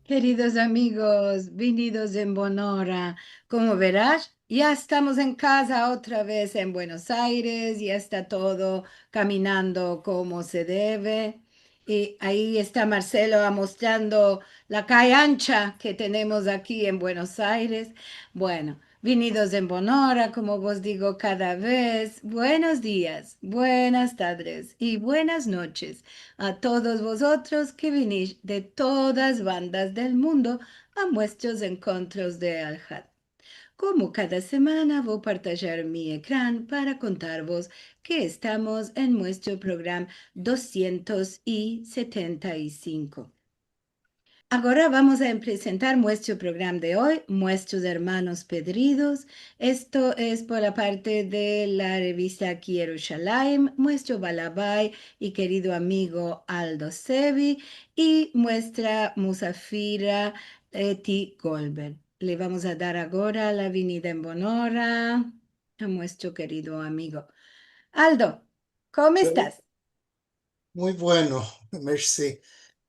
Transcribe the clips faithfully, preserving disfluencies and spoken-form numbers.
Keridos amigos, vinidos en bona ora. Komo veras, ya estamos en kaza otra vez en Buenos Aires, ya esta todo kaminando komo se deve. I ayi esta Marcelo amostrando la kaya ansha ke tenemos aki en Buenos Aires. Bueno, vinidos en bona ora, komo vos digo kada vez, buenos dias, buenas tadres i buenas noches a todos vozotros ke vinis de todas bandas del mundo a muestros enkontros de Alhad. Komo kada semana, vo partajar mi ekran para kontarvos ke estamos en muestro program dosientos i setenta i sinko. Agora vamos a prezentar muestro program de oy, Muestros Ermanos Pedridos. Esto es por la parte de la revista Ki Yerushalayim, muestro balabay i kerido amigo Aldo Sevi, i muestra musafira Eti Goldberg. Le vamos a dar agora la vinida en bona ora a muestro kerido amigo. Aldo, komo estas? Muy bueno, merci.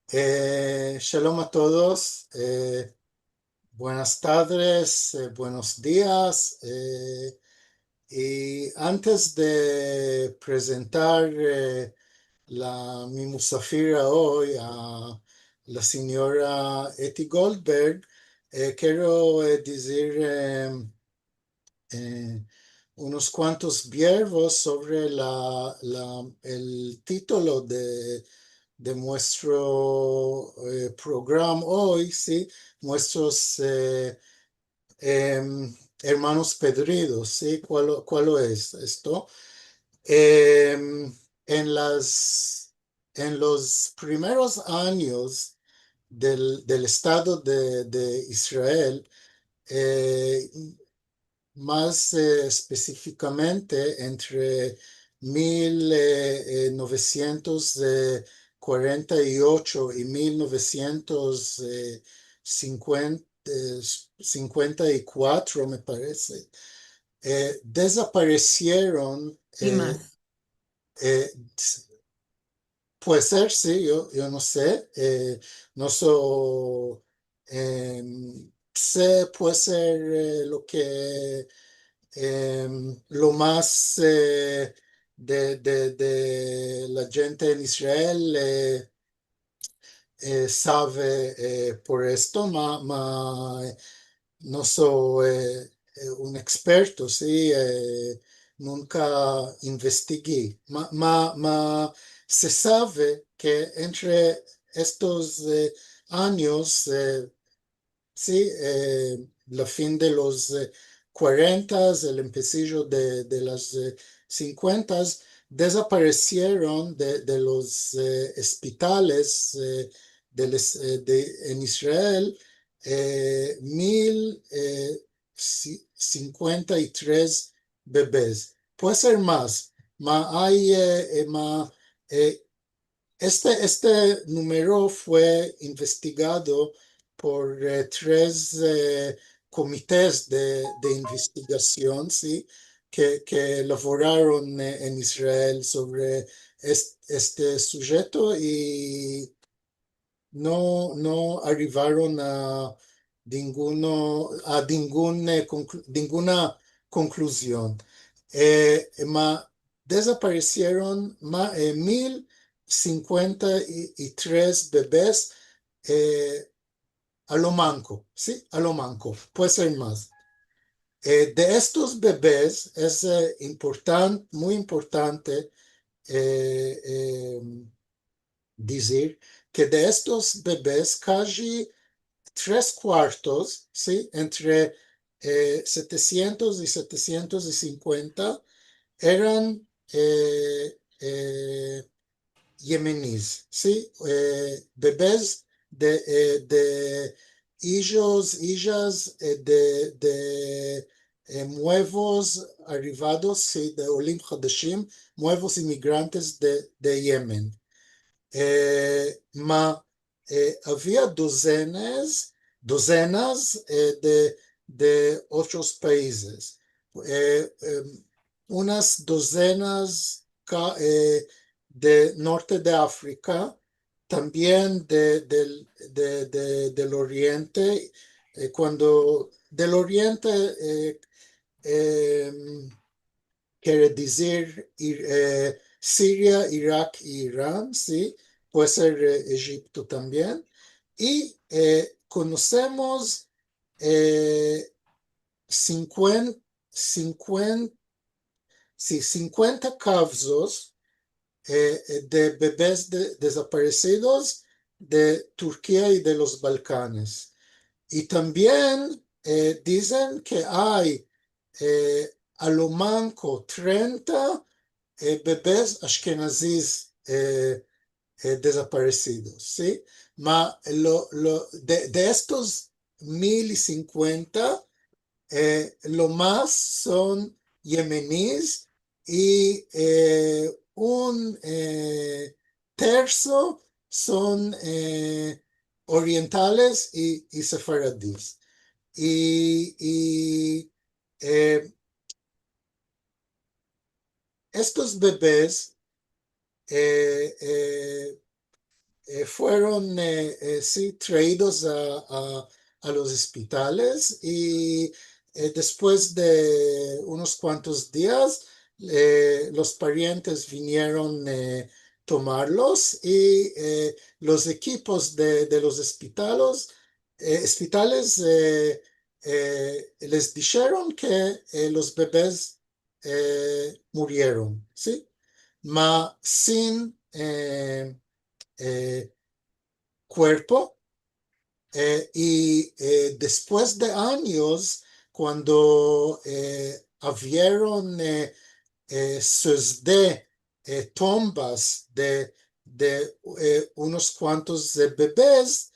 Eh, shalom a todos. Eh, buenas tardes, eh, buenos dias. Eh, i antes de prezentar, eh, la, mi musafira oy, a la sinyora Eti Goldberg, eh, kero, eh, dizir, eh, eh, unos kuantos verbos sovre la, la, el titolo de, de muestro, eh, program oy, si, muestros, eh, em, ermanos pedridos, si, kualo, kualo es esto? Em, en las, en los primeros anyos del, del Estado de, de Israel, eh, mas, eh, espesifikamente entre mil, eh, eh, novesientos kuarenta i ocho i mil novesientos, eh, sinkuenta, eh, sinkuenta i kuatro, me parese, eh, dezaparesieron, I eh, mas. eh, s-, puede ser, si, yo, yo no se, eh, no so, em, se puede ser, eh, lo ke, em, lo mas, eh, de, de, de la djente en Israel, eh, eh, save, eh, por esto, ma, ma, no so, eh, eh, un eksperto, si, eh, nunka investighi, ma, ma, ma se save ke entre estos, eh, anyos, eh, si, eh, la fin de los, eh, kuarentas, el empesijo de, de las, eh, sinkuentas, dezaparesieron de, de los, eh, espitales, eh, de les, eh, de, en Israel, eh, mil, eh, si-, sinkuenta i tres bebes. Puede ser mas, ma ay, eh, eh, ma, eh, este, este numero fue investigado por, eh, tres, eh, komites de, de investigasion, si, ke, ke lavoraron, eh, en Israel sovre es-, este sujeto i no, no arivaron a dinguno, a dingun, eh, konklu-, dinguna konkluzion. Eh, ma dezaparesieron ma-, eh, mil sinkuenta i tres bebes, eh, a lo manko, si, a lo manko, puede ser mas. Eh, de estos bebes es, eh, importan-, muy importante, eh, eh, dizir ke de estos bebes kaji tres kuartos, si, entre, eh, setesientos i setesientos i sinkuenta eran, eh, eh, yemenis, si, eh, bebes de, eh, de ijos, ijas, eh, de, de, eh, muevos arivados, si, de olim hadashim, muevos imigrantes de, de Yemen. Eh, ma, eh, avia dozenas, dozenas, eh, de, de otros paizes. Eh, em, unas dozenas ka-, eh, de norte de Afrika, tambien de, del, de, de, del Oriente, e, kuando del Oriente, e, em, kere dizir, Ir-, e, Siria, Irak i Iran, si? Puede ser, e, Ejipto tambien. I, e, konosemos, e, sinkuen-, sinkuen-, si, sinkuenta kavzos, e, e, de bebes de-, dezaparesidos de Turkia i de los Balkanes. I tambien, e, dizen ke ay, e, a lo manko trenta, e, bebes ashkenazis, e, e, dezaparesidos, si? Ma lo, lo, de, de estos mil i sinkuenta, e, lo mas son yemenis i, e, un, e, terso son, e, orientales i, i sefaradis. I, i, e, estos bebes, e, e, e, fueron, e, e, si, traidos a, a, a los ospitales i, e, despues de unos kuantos dias, e, los parientes vinieron, e, tomarlos i, e, los ekipos de, de los ospitalos, e, ospitales, e, e, les disheron ke, e, los bebes e, murieron, si? Ma sin, e, e, kuerpo, e, i, e, despues de anyos, kuando, e, avieron, e, e, sozde, e, tombas de, de, e, unos kuantos, e, bebes,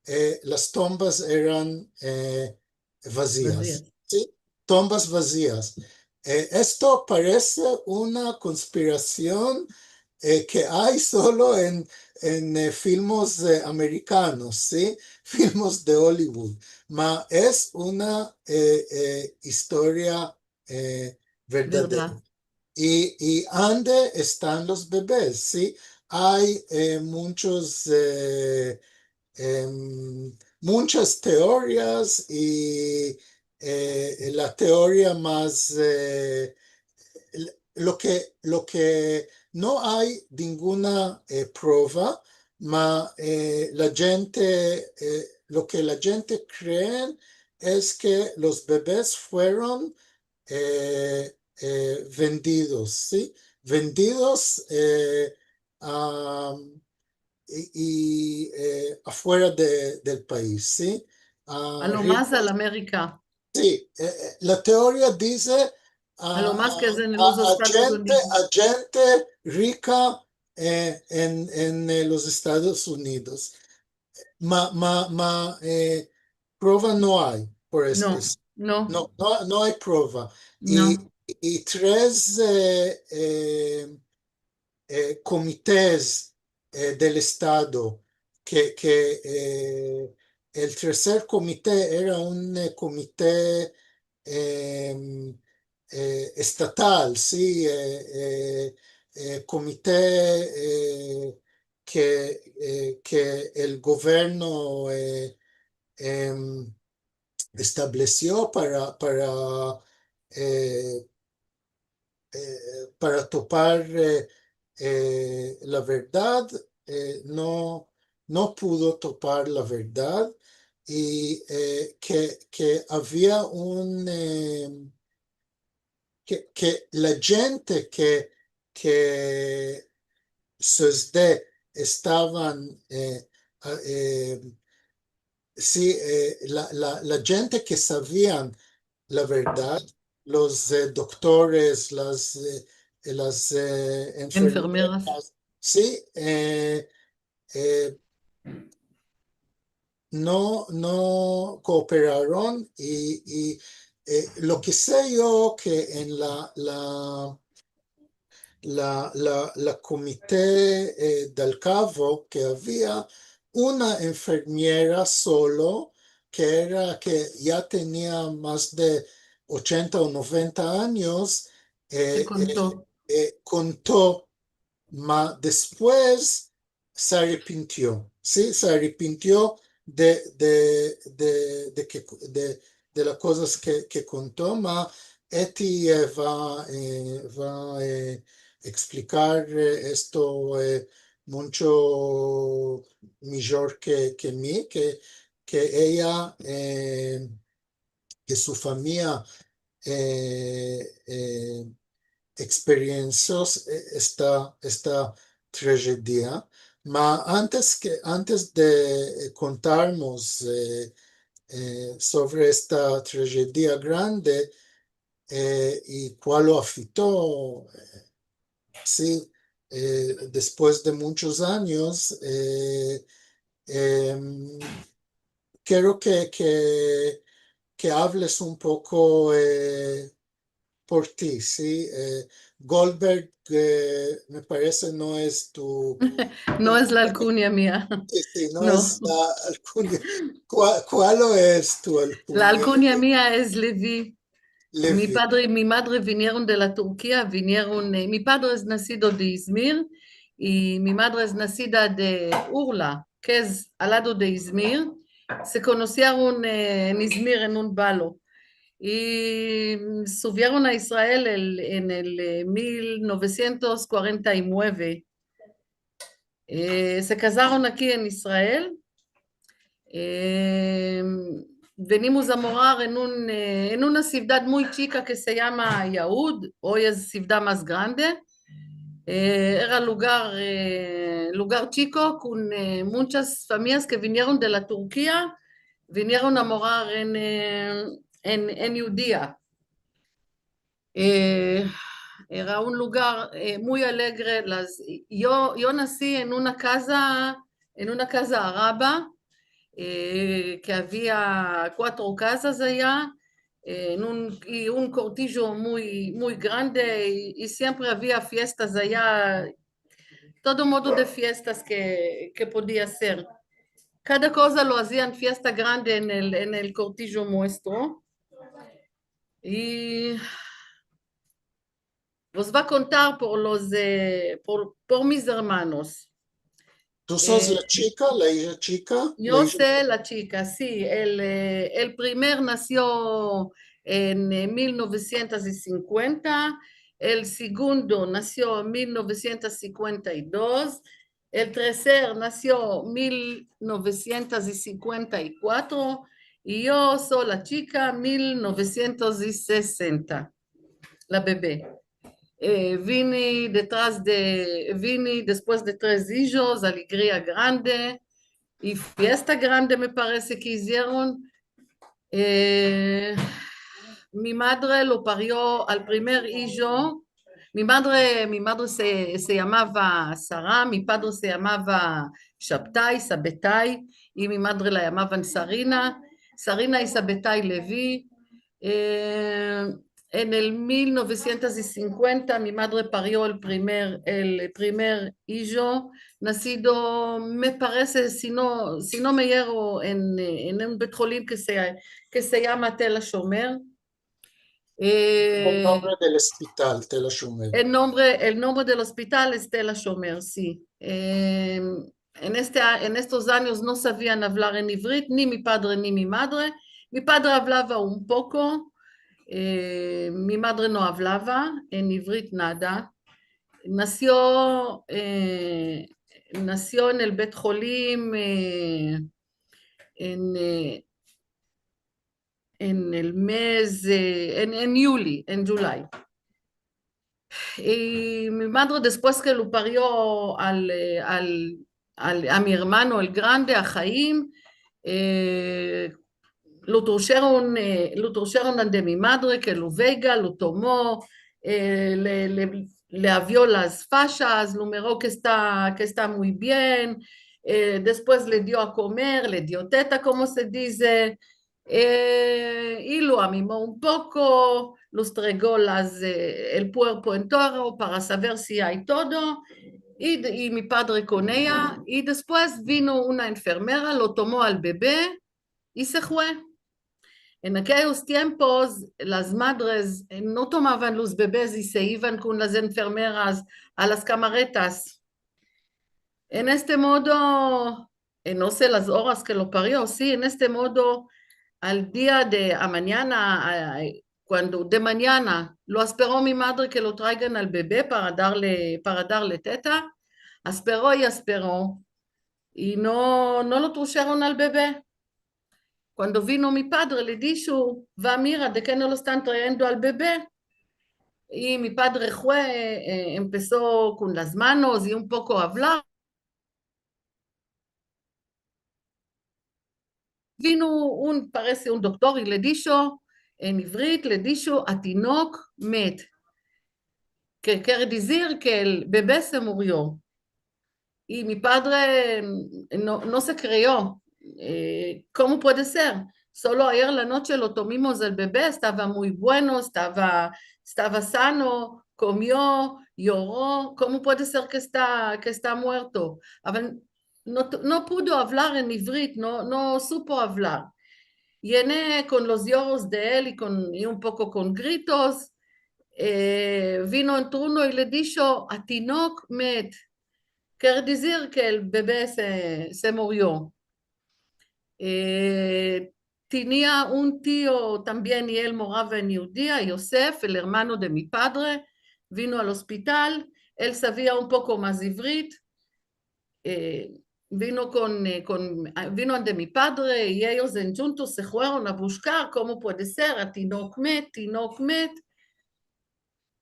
e, las tombas eran, e, vazias, si? Tombas vazias. E, esto parese una konspirasion, e, ke ay solo en, en, e, filmos, e, amerikanos, si? Filmos de Hollywood. Ma es una, e, e, istoria, e, verdadera. Verdad. I, i ande estan los bebes, si? Ay, e, munchos, e, em, munchas teorias i, e, la teoria mas, e, lo ke, lo ke no ay ninguna, e, prova, ma, e, la djente, e, lo ke la djente kreen es ke los bebes fueron, e, e, vendidos, si? Vendidos, e, a, i, i, e, afuera de, del pais, si? A lo mas a la Amerika. Si, e, e, la teoria dize a, a lo mas ke es en los Estados Unidos. A djente rika, e, en, en, e, los Estados Unidos. Ma, ma, ma, e, prova no ay por esto. No, no. No, no, no ay prova. I, i tres, e, e, e, komites, e, del Estado, ke, ke, e, el terser komite era un, e, komite, em, e, estatal, si, e, e, e, komite, e, ke, e, ke el governo, e, em, establesio para, para, e, e, para topar, e, e, la verdad, e, no, no pudo topar la verdad, i, e, ke, ke avia un, e, ke, ke la djente ke, ke sozde estavan, e, a, e, si, e, la, la, la djente ke savian la verdad, los, e, doktores, las, e, las, e, enfermeras, si, e, e, no, no kooperaron i, i, e, lo ke se yo ke en la, la, la, la, la komite, e, del kavo ke avia una enfermiera solo, ke era ke ya tenia mas de ochenta o noventa anyos, e, e, konto, ma despues se arrepintio, si, se arrepintio de, de, de, de ke, de, de las kozas ke, ke konto, ma Eti, e, va, e, va, e, eksplikar, e, esto, e, muncho mijor ke, ke mi, ke, ke eya, e, ke su famiya, e, e, eksperiensios, e, esta, esta trajedia. Ma antes ke, antes de, e, kontarmos, e, e, sovre esta trajedia grande, e, i kual lo afekto, e, si, e, despues de munchos anyos, e, em, kero ke, ke, ke avles un poko, e, por ti, si. E, Goldberg, e, me parese no es tu... No es la alkunya mia. Si, si, no es la alkunya. Kua-, kual es tu alkunya? La alkunya mia es Levi. Mi padre i mi madre vinieron de la Turkia, vinieron, e, mi padre es nasido de Izmir i mi madre es nasida de Urla, ke es al lado de Izmir. Se konosieron, e, en Izmir en un balo. I, mm, suvieron a Israel el, en el, e, mil novesientos kuarenta i mueve. E, se kazaron aki en Israel. E, venimos a morar en un, e, en una sivdad muy chika ke se yama Yahud, oy es sivdad mas grande. E, era lugar, e, lugar chiko kon, e, munchas famiyas ke vinieron de la Turkia, vinieron a morar en, e, en, en Yudia. E, era un lugar, e, muy alegre. Las, yo, yo nasi en una kaza, en una kaza araba, e, ke avia kuatro kazas aya, e, en un, i un kortijo muy, muy grande, i, i siempre avia fiestas aya, todo modo de fiestas ke, ke podia ser. Kada koza lo azian fiesta grande en el, en el kortijo muestro. I vos va kontar por los, e, por, por mis ermanos. Tu sos, e, la chika, la ija chika? Yo so la chika, si. El, e, el primer nasio en, e, mil novesientos i sinkuenta, el segundo nasio en mil novesientos sinkuenta i dos, el terser nasio mil novesientos i sinkuenta i kuatro, i yo so la chika mil novesientos i sesenta, la bebe. E, vini detras de, vini despues de tres ijos, alegria grande i fiesta grande me parese ke izieron. E, mi madre lo pario al primer ijo. Mi madre, mi madre se, se yamava Sara, mi padre se yamava Shabtai, Sabetai, i mi madre la yamavan Sarina. Sarina i Sabetai Levi. E, en el mil novesientos i sinkuenta mi madre pario el primer, el primer ijo, nasido, me parese, si no, si no me yerro, en, en un bet holim ke se, ke se yama Tel Ashomer. E, el nombre del ospital, Tel Ashomer. El nombre, el nombre del ospital es Tel Ashomer, si. E, en este a-, en estos anyos no savian avlar en ivrit, ni mi padre ni mi madre. Mi padre avlava un poko, e, mi madre no avlava en ivrit nada. Nasio, e, nasio en el bet holim, e, en, e, en el mez, e, en, en yuli, en July. I mi madre, despues ke lo pario al, e, al, al, a mi ermano el grande, a Haim, e, lo trusheron, e, lo trusheron ande mi madre, ke lo vea, lo tomo, e, le, le, le avio las fashas, lo miro ke esta, ke esta muy bien, e, despues le dio a komer, le dio teta, komo se dize, e, i lo amimo un poko, los trego las, e, el kuerpo entero para saver si ay todo, i, i mi padre kon eya, i despues vino una enfermera, lo tomo al bebe i se fue. En akeyos tiempos, las madres, e, no tomavan los bebes i se ivan kon las enfermeras a las kamaretas. En este modo, eh, no se las oras ke lo pario, si, en este modo, al dia de amanyana, a, a, kuando, de manyana, lo aspero mi madre ke lo traigan al bebe para darle, para darle teta. Aspero i aspero. I no, no lo trusheron al bebe. Kuando vino mi padre, le disho: "Va, mira, de ke no lo estan trayendo al bebe?" I mi padre fue, eh, empeso kon las manos i un poko a avlar. Vino un, parese un doktor, i le disho, en ivrit, le disho: "Atinok met", ke kere dizir ke el bebe se murio. I mi padre, mm, no, no se kreyo. Eh, komo puede ser? Solo ayer la noche lo tumimos el bebe, estava muy bueno, estava, estava sano, komio, yoro. Komo puede ser ke esta, ke esta muerto? Aver, no, no pudo avlar en ivrit, no, no supo avlar. Yene kon los yoros de el i kon, i un poko kon gritos, eh, vino otro uno i le disho: "Atinok met", kere dizir ke el bebe se, se murio. Eh, tenia un tio tambien i el morava en Yehudia, Yosef, el ermano de mi padre, vino al ospital, el savia un poko mas ivrit, eh, vino kon, eh, kon, a, vino ande mi padre, i eyos endjuntos se fueron a bushkar, komo puede ser, atinok met, tinok met.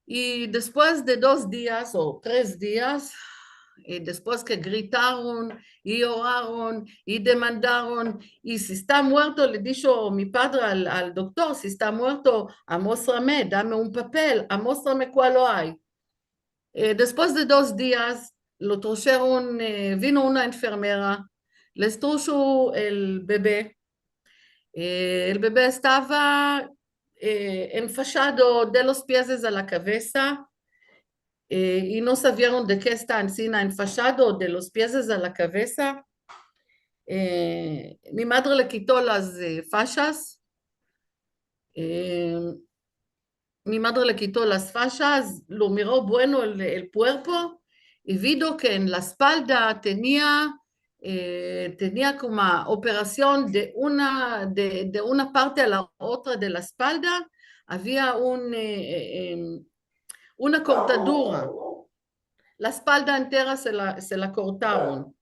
I despues de dos dias o tres dias, eh, despues ke gritaron, i yoraron, i demandaron, i si esta muerto, le disho mi padre al, al doktor, si esta muerto, amostrame, dame un papel, amostrame kualo ay. Eh, despues de dos dias, lo trusheron, eh, vino una enfermera, les trusho el bebe. Eh, el bebe estava, eh, enfashado de los pies a la kavesa, eh, i no savieron de ke esta ansina enfashado de los pies a la kavesa. Eh, mi madre le kito las, eh, fashas. Eh, mi madre le kito las fashas, lo miro bueno el, el kuerpo, i vido ke en la espalda tenia, eh, tenia komo operasion de una, de, de una parte a la otra de la espalda, avia un, eh, eh, em, una kortadura. La espalda entera se la, se la kortaron.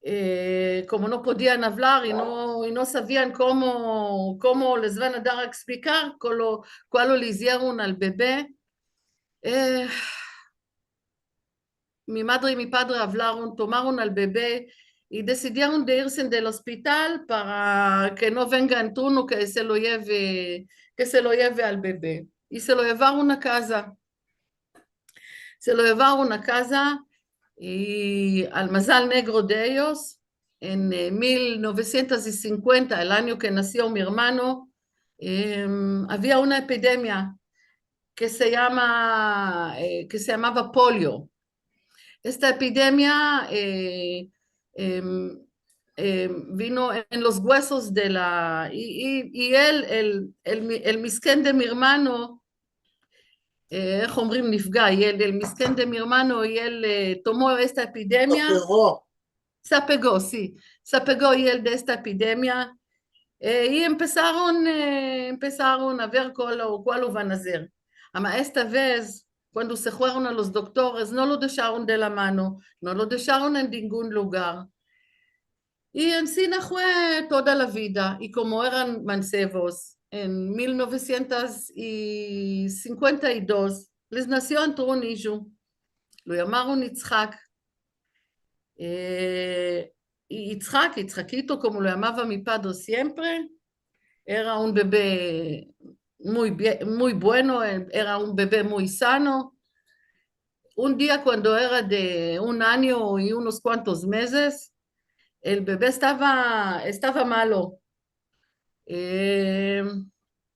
Eh, komo no podian avlar i no, i no savian komo, komo les van a dar a eksplikar kualo, kualo le izieron al bebe. Eh, mi madre i mi padre avlaron, tomaron al bebe i desidieron de irse del ospital para ke no venga otro uno ke se lo yeve, ke se lo yeve al bebe. I se lo yevaron a kaza. Se lo yevaron a kaza i al mazal negro de eyos, en, eh, mil novesientos i sinkuenta, el anyo ke nasio mi ermano, em, avia una epidemia ke se yama, eh, ke se yamava polio. Esta epidemia, eh, em, em, vino en los guesos de la, i, i, i el, el, el mi-, el misken de mi ermano, eh, איך אומרים, נפגע, i el, el misken de mi ermano, i el, eh, tomo esta epidemia. Lo pego. Se apego, si. Se apego i el de esta epidemia. Eh, i empesaron, eh, empesaron a ver kualo, kualo van a azer. Ama esta vez, kuando se fueron a los doktores, no lo desharon de la mano, no lo desharon en ningun lugar. I ansina fue toda la vida, i komo eran mansevos, en mil novesientos i sinkuenta i dos, les nasio otro un ijo, lo yamaron Itzhak. Eh, i Itzhak, Itzhakito, komo lo yamava mi padre siempre, era un bebe muy bie-, muy bueno, e-, era un bebe muy sano. Un dia, kuando era de un anyo i unos kuantos mezes, el bebe estava, estava malo. Eh,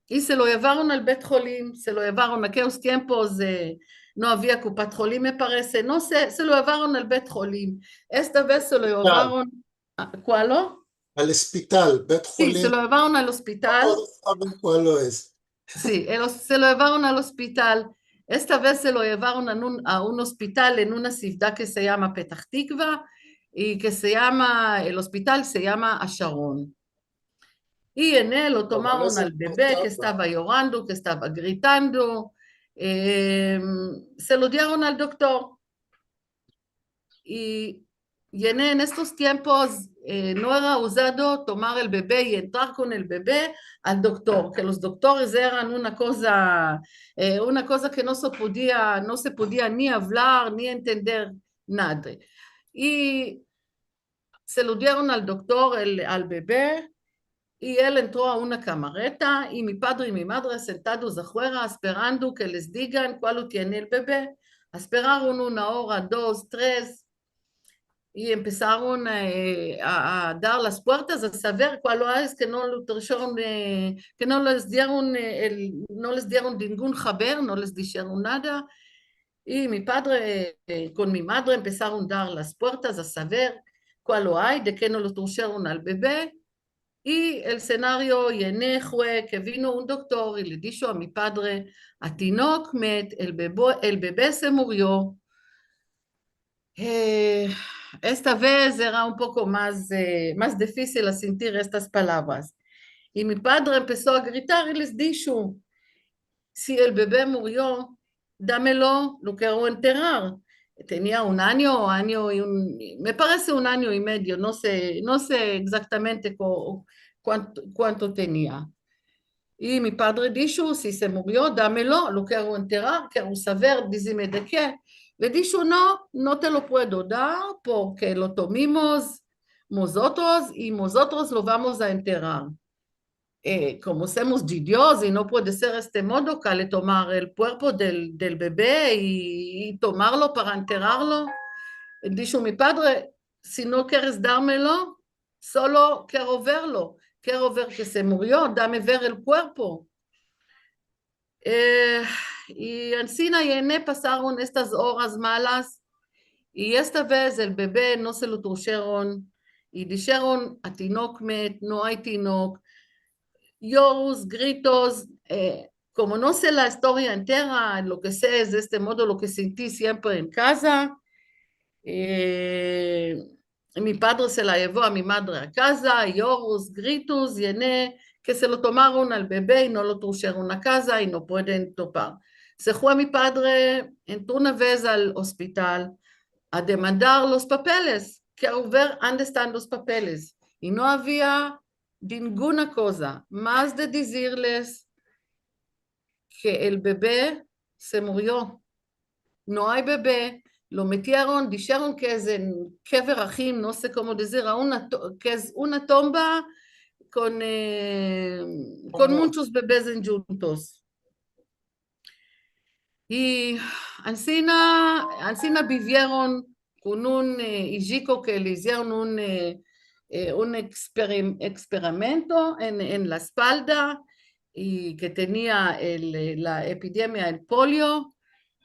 i se lo yevaron al Bet Holim, se lo yevaron, akeyos tiempos, eh, no avia Kupat Holim, me parese, no se, se lo yevaron al Bet Holim. Esta vez se lo yevaron a, kualo? Al ospital, Bet Holim. Si, se lo yevaron al ospital. Todos saven kualo es. Si, el os-, se lo yevaron al ospital. Esta vez se lo yevaron a un, a un ospital en una sivdad ke se yama Petah Tikva, i ke se yama, el ospital se yama Asharon. I en el lo tomaron al bebe, ke estava yorando, ke estava gritando. Em, se lo dieron al doktor. I en, en estos tiempos, eh, no era uzado tomar el bebe i entrar kon el bebe al doktor, ke los doktores eran una koza, eh, una koza ke no se podia, no se podia ni avlar, ni entender nada. I se lo dieron al doktor, el, al bebe, i el entro a una kamareta, i mi padre i mi madre sentados afuera, asperando ke les digan kualo tiene el bebe. Asperaron una ora, dos, tres, i empesaron, eh, a, a dar las puertas, a saver kualo es ke no lo trajeron, eh, ke no les dieron, eh, el, no les dieron ningun haber, no les disheron nada. I mi padre, eh, kon mi madre empesaron a dar las puertas a saver kualo ay, de ke no lo trajeron al bebe. I el senario yene fue ke vino un doktor i le disho a mi padre, "Atinok met, el bebo-, el bebe se murio." Eh, esta vez era un poko mas, eh, mas difisil a sentir estas palavras. I mi padre empeso a gritar i les disho, "Si el bebe murio, damelo, lo kero enterar." Tenia un anyo, anyo i un, me parese un anyo i medio, no se, no se egzaktamente ko-, kuanto, kuanto tenia. I mi padre disho, "Si se murio, damelo, lo kero enterar, kero saver, dizime de ke." Le disho, "No, no te lo puedo dar porke lo tomimos mozotros i mozotros lo vamos a enterar." Eh, komo semos djudios i no puede ser este modo, kale tomar el kuerpo del, del bebe i, i tomarlo para enterarlo. Disho mi padre, "Si no keres darmelo, solo kero verlo, kero ver ke se murio, dame ver el kuerpo." Eh, i ansina yene pasaron estas oras malas, i esta vez el bebe no se lo trajeron, i disheron, "Atinok met, no ay tinok." Yorus, gritos, eh, komo no se la istoria entera, lo ke se es de este modo lo ke senti siempre en kaza. Eh, mi padre se la yevo a mi madre a kaza, yorus, gritos, yene, ke se lo tomaron al bebe i no lo trajeron a kaza i no pueden topar. Se fue mi padre, entro una vez al ospital a demandar los papeles, kero ver ande estan los papeles. I no avia ninguna koza mas de dizirles ke el bebe se murio. No ay bebe, lo metieron, disheron ke es en kever ahim, no se komo dizir, a una to-, ke es una tomba kon, eh, kon munchos bebes endjuntos. I ansina, ansina bivieron kon un, eh, ijiko ke le izieron un, eh, eh, un eksperim-, eksperimento en, en la espalda i ke tenia el, eh, la epidemia, el polio,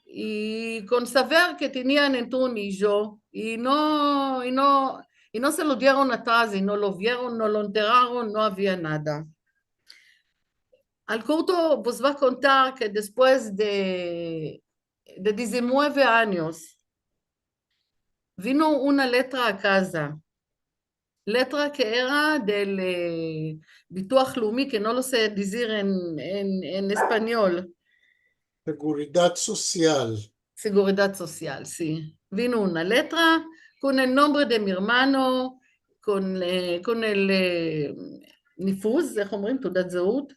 i kon saver ke tenian entro un ijo, i no, i no, i no se lo dieron atras, i no lo vieron, no lo enteraron, no avia nada. Al kurto vos vo a kontar ke despues de, de dizinueve anyos, vino una letra a kaza. Letra ke era del, eh, Bituah Leumi, ke no lo se dizir en, en, en espanyol. Seguridad Social. Seguridad Social, si. Vino una letra kon el nombre de mi ermano, kon, eh, kon el, eh, nifuz, איך אומרים? תעודת זהות.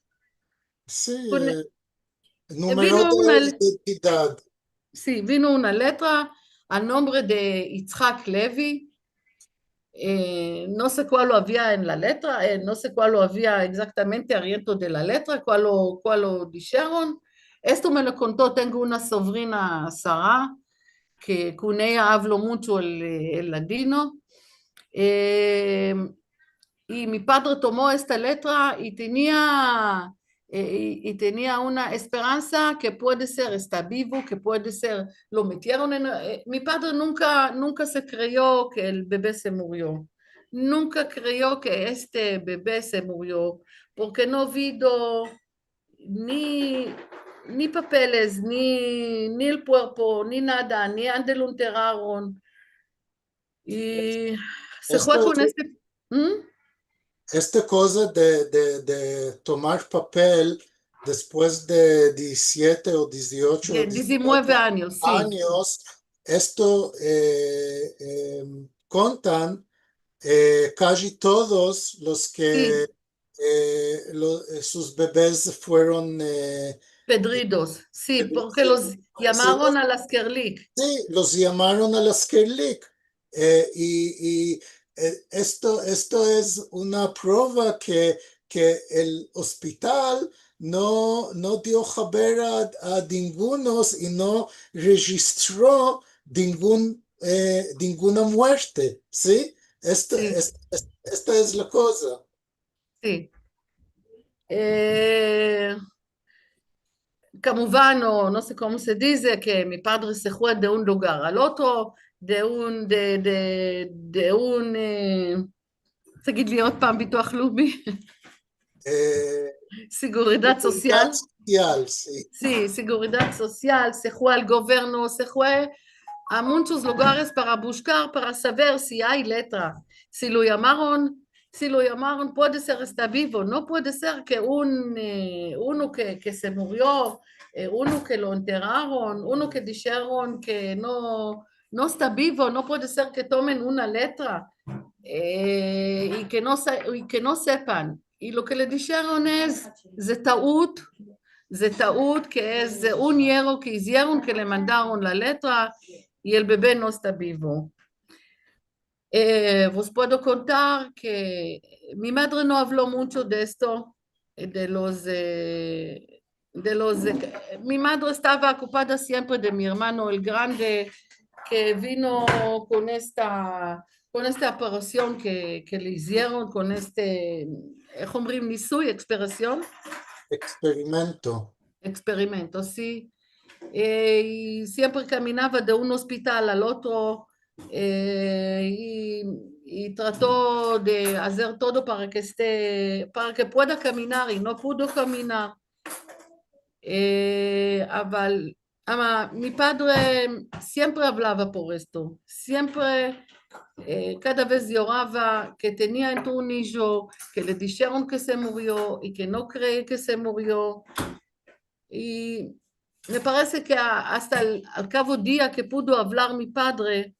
Si, kon, eh, eh, numero vino de una le-, identidad. Si, vino una letra al nombre de Yitzhak Levi. Eh, no se kualo avia en la letra, eh, no se kualo avia egzaktamente ariento de la letra, kualo, kualo disheron. Esto me lo konto, tengo una sovrina, Sara, ke kon eya avlo muncho el, el ladino. Eh, i mi padre tomo esta letra i tenia, eh, i, i tenia una esperansa ke puede ser esta bivo, ke puede ser, lo metieron en, eh, mi padre nunka, nunka se kreyo ke el bebe se murio. Nunka kreyo ke este bebe se murio, porke no vido ni, ni papeles, ni, ni el kuerpo, ni nada, ni ande lo enterraron. I se fue kon este, esta koza de, de, de tomar papel despues de dizisiete o diziocho o dizinueve anyos, si. Anyos, esto, e, e, kontan, e, kaji todos los ke, e, lo, e, sus bebes fueron, e, pedridos, si, porke los yamaron al askerlik. Si, los yamaron al askerlik. E, i, i, e, esto, esto es una prova ke, ke el ospital no, no dio haber a, a dingunos i no rejistro dingun, e, dinguna muerte, si? Esto, es, es, esta es la koza. Si. E, kamuvan, no, no se komo se dize, ke mi padre se fue de un lugar al otro, de un, de, de, de un, e, תגיד לי עוד פעם, ביטוח לאומי. E, Seguridat Sosial. Sosial, si. Si, Seguridat Sosial, se fue al governo, se fue a munchos lugares para bushkar, para saver si ay letra, si lo yamaron, si lo yamaron, puede ser esta bivo, no puede ser ke un, e, uno ke, ke se murio, e, uno ke lo enterraron, uno ke disheron ke no, no esta bivo, no puede ser ke tomen una letra, e, i ke no sa-, i ke no sepan. I lo ke le disheron es, ze ta'ut, ze ta'ut ke es, e, un yerro ke izieron ke le mandaron la letra i el bebe no esta bivo. E, vos puedo kontar ke mi madre no avlo muncho de esto, e, de los, e, de los, e, mi madre estava okupada siempre de mi ermano el grande, ke vino kon esta, kon esta operasion ke, ke le izieron, kon este, e, komo se dize, nisuy, eksperasion. Eksperimento. Eksperimento, si. E, i siempre kaminava de un ospital al otro, e, i, i trato de azer todo para ke este, para ke pueda kaminar, i no pudo kaminar. E, aval, ama, mi padre siempre avlava por esto, siempre, e, kada vez yorava ke tenia un ijo, ke le disheron ke se murio i ke no kree ke se murio. I me parese ke a-, asta al, al kavo dia ke pudo avlar mi padre,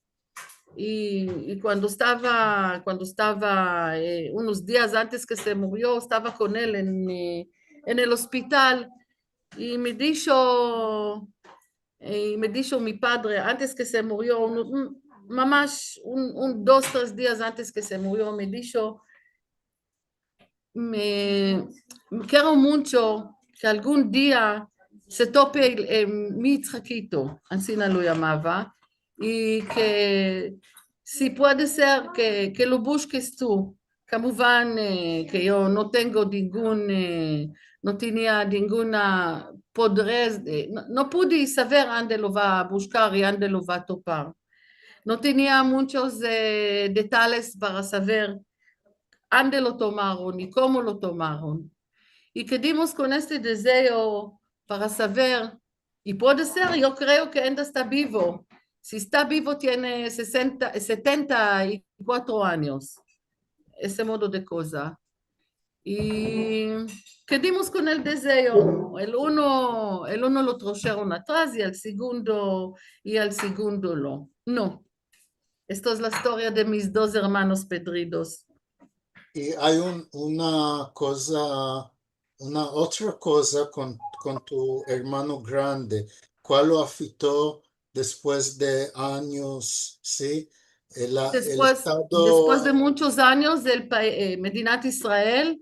i, i kuando estava, kuando estava, e, unos dias antes ke se murio, estava kon el en, e, en el ospital, i me disho, e, i me disho mi padre, antes ke se murio, un, un, mamash, un, un dos, tres dias antes ke se murio, me disho, me, me kero muncho ke algun dia se tope el, e, mi Itzhakito, ansina lo yamava, i ke si puede ser ke, ke lo bushkes tu. Kamuvan, e, ke yo no tengo ningun, e, no tenia ninguna podrez, e, no, no pude saver ande lo va bushkar i ande lo va topar. No tenia munchos, e, detales para saver ande lo tomaron i komo lo tomaron. I kedimos kon este dezeo para saver, i puede ser, yo kreo ke ainda esta bivo. Si esta bivo, tiene sesenta, setenta i kuatro anyos. Ese modo de koza. I kedimos kon el dezeo. El uno, el uno lo trasheron atras i al segundo, i al segundo lo. No. Esto es la istoria de mis dos ermanos pedridos. I ay un, una koza, una otra koza kon, kon tu ermano grande, kual lo afito despues de anyos, si? El, el Despues, estado despues de munchos anyos, el pa-, e, Medinat Israel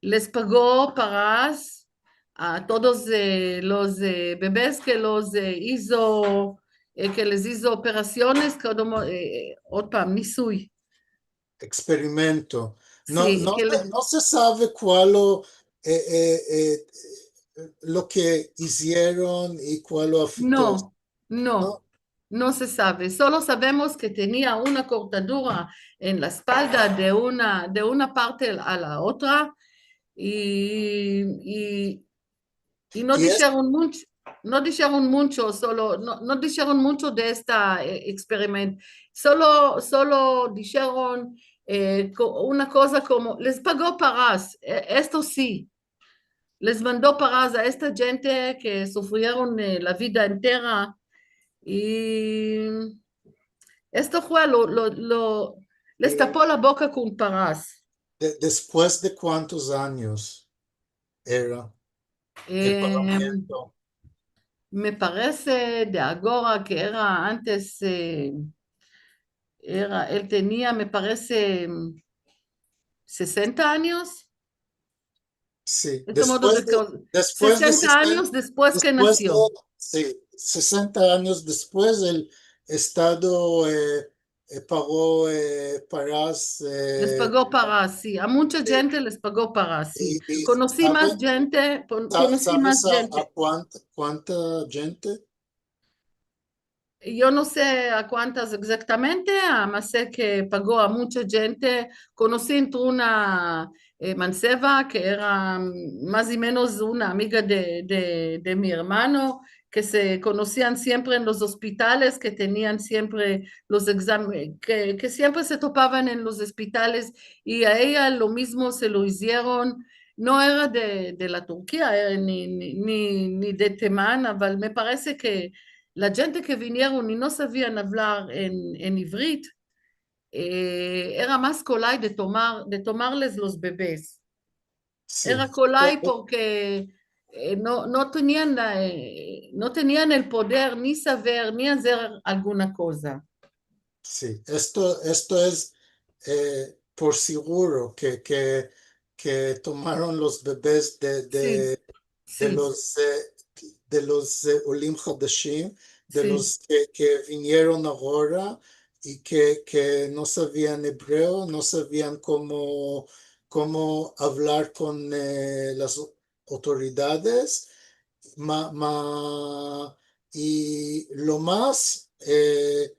les pago pagas a todos, e, los, e, bebes ke los, e, izo, e, ke les izo operasiones, ke, e, e, ot pam, nisuy. Eksperimento. No, Si, no, ke le- no se save kual lo, e, e, e, lo ke izieron i kual lo afito. No, no, No. No se save. Solo savemos ke tenia una kortadura en la espalda de una, de una parte a la otra, i, i I no disheron muncho, no disheron muncho, solo, no, no disheron muncho de esta, eh, eksperimento. Solo, solo disheron, eh, ko-, una koza komo, les pago paras, eh, esto si. Les mando paras a esta djente ke sufrieron, eh, la vida entera. I esto fue lo, lo, lo, les tapo la boka kon paras. De-, despues de kuantos anyos era el pagamiento? Me parese de agora ke era antes, eh, era, el tenia, me parese, sesenta anyos. Si, despues de, despues de sesenta anyos despues ke nasio. Si, sesenta anyos despues, el Estado, eh, eh, pago, eh, paras, eh, les pago paras, si. A muncha djente les pago paras, si. Konosi mas djente, konosi mas djente. A kuanta, kuanta djente? Yo no se a kuantas egzaktamente, ama se ke pago a muncha djente. Konosi entre una, eh, manseva ke era, mas o menos una amiga de, de, de mi ermano, ke se konosian siempre en los ospitales, ke tenian siempre los egzam-, ke, ke siempre se topavan en los ospitales, i a eya lo mizmo se lo izieron. No era de, de la Turkia, eh, ni, ni, ni, ni de Teman, aval me parese ke la djente ke vinieron i no savian avlar en, en ivrit, eh, era mas kolay de tomar, de tomarles los bebes. Si. Era kolay porke, eh, no, no tenian la, eh, no tenian el poder ni saver ni azer alguna koza. Si, esto, esto es, eh, por siguro ke, ke, ke tomaron los bebes de, de, de los, eh, de los, eh, olim hadashim, de los ke, ke vinieron agora i ke, ke no savian ebreo, no savian komo, komo avlar kon, eh, las otoridades, ma, ma, i lo mas, eh,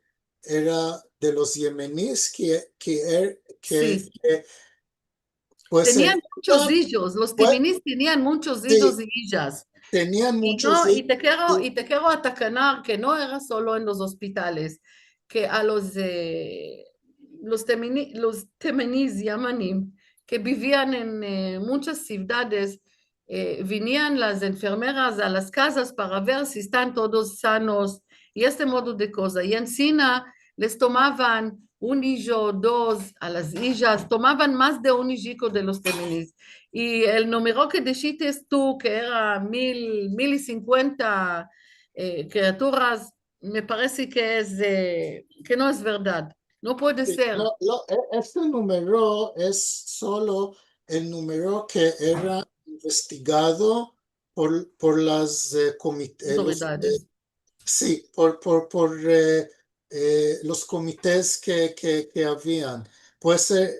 era de los yemenis ke, ke er-, ke, ke, pues, tenian munchos ijos, los yemenis tenian munchos ijos i ijas. Tenian munchos ijos. I te kero, i te kero atakanar ke no era solo en los ospitales, ke a los, eh, los temeni-, los temenis yamanim, ke bivian en, eh, munchas sivdades, eh, vinian las enfermeras a las kazas para ver si estan todos sanos, i este modo de koza. I ansina les tomavan un ijo, dos a las ijas, tomavan mas de un ijiko de los temenis. I el numero ke dishites tu, ke era mil, mil i sinkuenta, eh, kriaturas, me parese ke es, eh, ke no es verdad. No puede ser. Lo, lo, e-, este numero es solo el numero ke era investigado por, por las, eh, komit-, eh, los, eh, si, por, por, por, eh, eh, los komites ke, ke, ke avian. Pues, eh,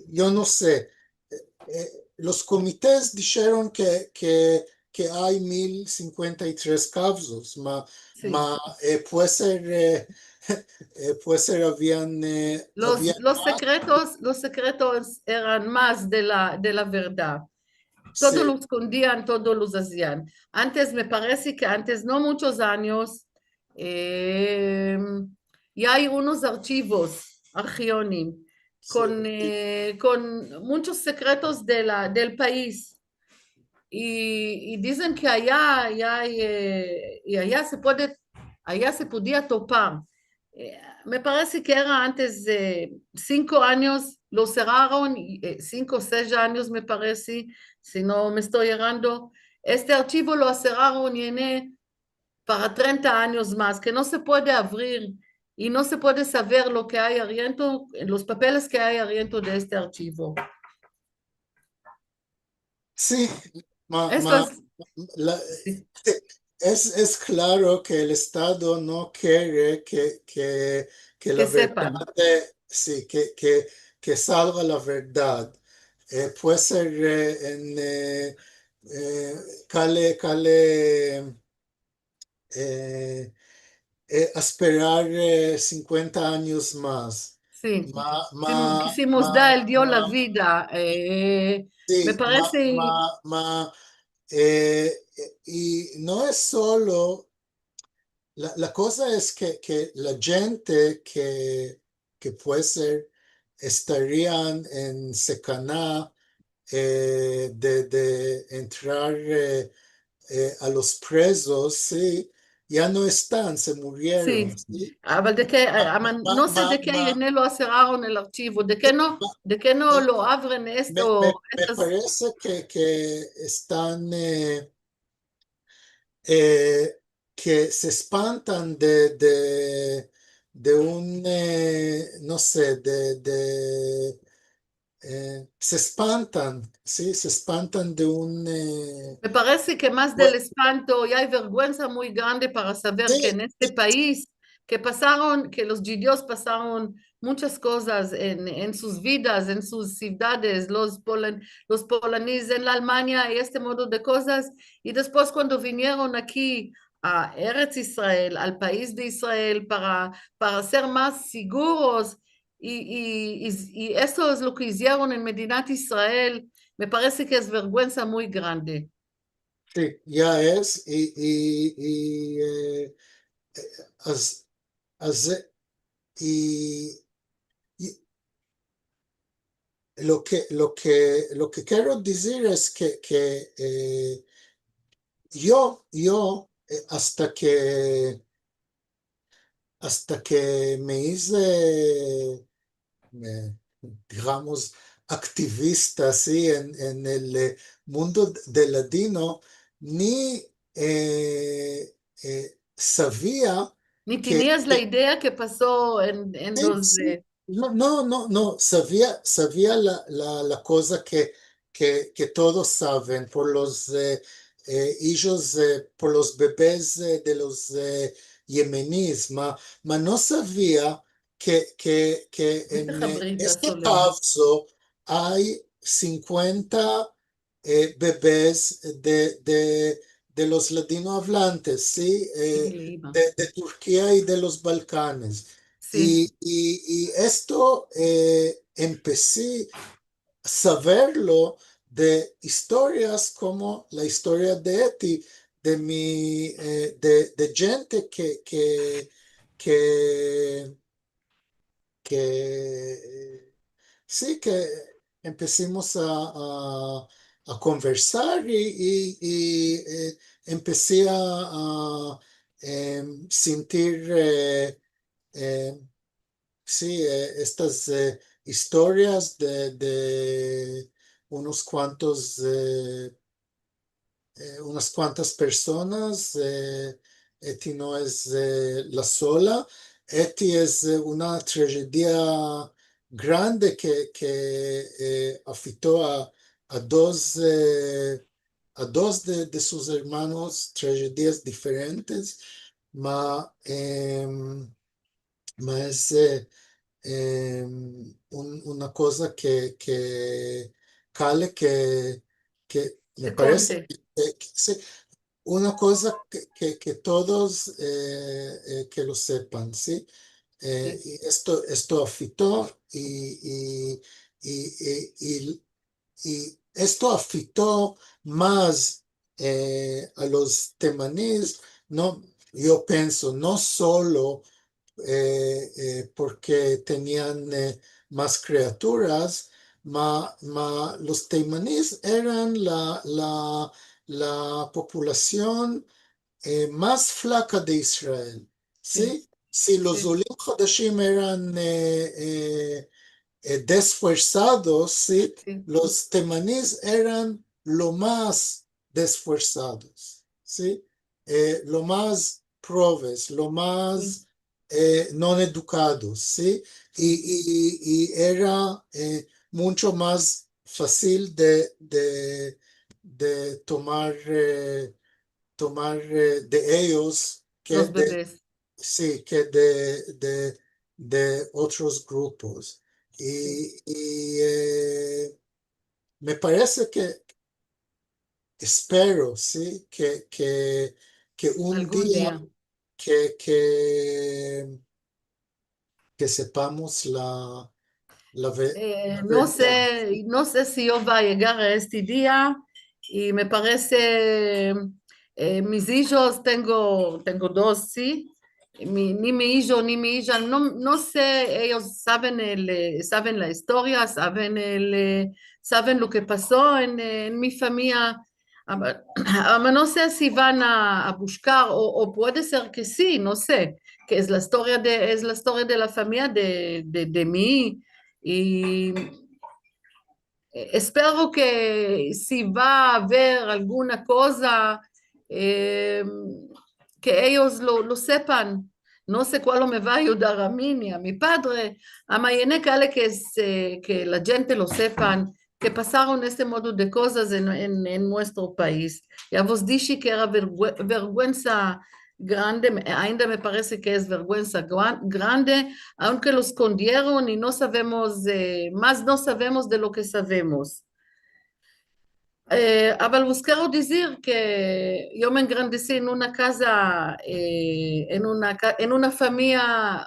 yo no se, eh, eh, los komites disheron ke, ke, ke ay mil sinkuenta i tres kavzos, ma, ma, eh, puede ser, eh, eh, puede ser avian, eh, los, avian mas. Los sekretos, los sekretos eran mas de la, de la verdad. Todo lo eskondian, todo lo azian. Antes, me parese ke antes, no munchos anyos, eh, i ay unos archivos, archioni, kon, eh, kon munchos sekretos de la, del pais. I, i dizen ke aya, aya, eh, i aya se puede, aya se podia topar. Eh, me parese ke era antes de sinko anyos, lo seraron, eh, sinko, sesh anyos, me parese, si no me esto erando. Este archivo lo seraron, tiene para trenta anyos mas, ke no se puede avrir i no se puede saver lo ke ay ariento, los papeles ke ay ariento de este archivo. Si, ma, ma, es, es klaro ke el Estado no kere ke, ke, ke la verdad, si, ke, ke, ke salga la verdad. Eh, puede ser, eh, en, eh, eh, kale, kale, eh, eh, asperar, eh, sinkuenta anyos mas. Si. Ma, ma, si, si mos da el Dio la vida, eh, si, me parese. Ma, ma, ma, Eh, i no es solo, la, la koza es ke, ke la djente ke, ke puede ser estarian en sekana, eh, de, de entrar, eh, eh, a los prezos, si, ya no estan, se murieron, si. Aval de ke, eh, ama, no se de ke no lo aseraron el archivo, de ke no, de ke no lo avren esto, me parese ke, ke estan, eh, eh, ke se espantan de, de, de un, eh, no se, de, de, eh, se espantan, si, se espantan de un, eh, me parese ke mas del espanto, i ay verguensa muy grande para saver ke en este pais ke pasaron, ke los djudios pasaron muchas kozas en, en sus vidas, en sus sivdades, los polan-, los polaniz en la Almanya i este modo de kozas. I despues, kuando vinieron aki a Erets Israel, al pais de Israel, para, para ser mas siguros, i, i, i, i esto es lo ke izieron en Medinat Israel, me parese ke es verguensa muy grande. Si, ya es, i, i, i, eh, eh, as-, as-, i, i lo ke, lo ke, lo ke kero dizir es ke, ke, eh, yo, yo, eh, asta ke, asta ke me ize, me, digamos, aktivista, si, en, en el, eh, mundo de ladino, ni, eh, eh, savia ni ke, tenias la idea ke paso en, en los, eh, no, no, no, no, savia, savia la, la, la koza ke, ke, ke todos saven, por los, eh, eh, ijos, eh, por los bebes, eh, de los, eh, yemenis, ma, ma no savia ke, ke, ke en, eh, este pavzo ay sinkuenta, eh, bebes de, de, de los ladinoavlantes, si, eh, de, de Turkia i de los Balkanes. Si. I, i, i esto, eh, empesi saverlo de istorias komo la istoria de Eti, de mi, eh, de, de djente ke, ke, ke, ke, si, ke empesimos a, a, a konversar i, i, i, eh, empesi a, a, em, sintir, eh, em, si, eh, estas, eh, istorias de, de unos kuantos, eh, eh, unas kuantas personas, eh, Eti no es, eh, la sola. Eti es, eh, una trajedia grande ke, ke, eh, afekto a, a dos, eh, a dos de, de sus ermanos, trajedias diferentes, ma, em, ma es, eh, em, un, una koza ke, ke kale ke, ke me parese ke, ke, si, una koza ke, ke, ke todos, eh, eh, ke lo sepan, si. Eh, i esto, esto afekto i, i, i, i, i i esto afekto mas, eh, a los temanis, no, yo penso, no solo, eh, eh, porke tenian, eh, mas kriaturas, ma, ma los temanis eran la, la, la populasion, eh, mas flaka de Israel, si? Si los olim hadashim eran, eh, eh, eh, desfuersados, si, los temanis eran lo mas desfuersados, si, eh, lo mas proves, lo mas, eh, non edukados, si, i, i, i era, eh, muncho mas fasil de, de, de tomar, eh, tomar, eh, de eyos ke de, si, ke de, de, de otros grupos. I, i, eh, me parese ke, espero, si, ke, ke, ke un dia ke, ke, ke sepamos la, la ve-, eh, la verdad. No se, no se si yo vo a yegar a este dia, i me parese, e, mis ijos, tengo, tengo dos, si, mi, ni mi ijo ni mi ija, no, no se, eyos saven el, e, saven la istoria, saven el, e, saven lo ke paso en, e, en mi famiya, ama, ama no se si van a, a bushkar, o, o puede ser ke si, no se, ke es la istoria de, es la istoria de la famiya de, de, de mi, i, e, espero ke si va a aver alguna koza, e, ke eyos lo, lo sepan. No se kualo me va a ayudar a mi ni a mi padre, ama yene kale ke se, ke la djente lo sepan, ke pasaron este modo de kozas en, en, en muestro pais. Ya vos dishi ke era vergüe-, vergüensa grande, me, ainda me parese ke es vergüensa gran-, grande, aunke lo eskondieron i no savemos, e, mas no savemos de lo ke savemos. E, aval vos kero dizir ke yo me engrandesi en una kaza, e, en una ka-, en una famiya,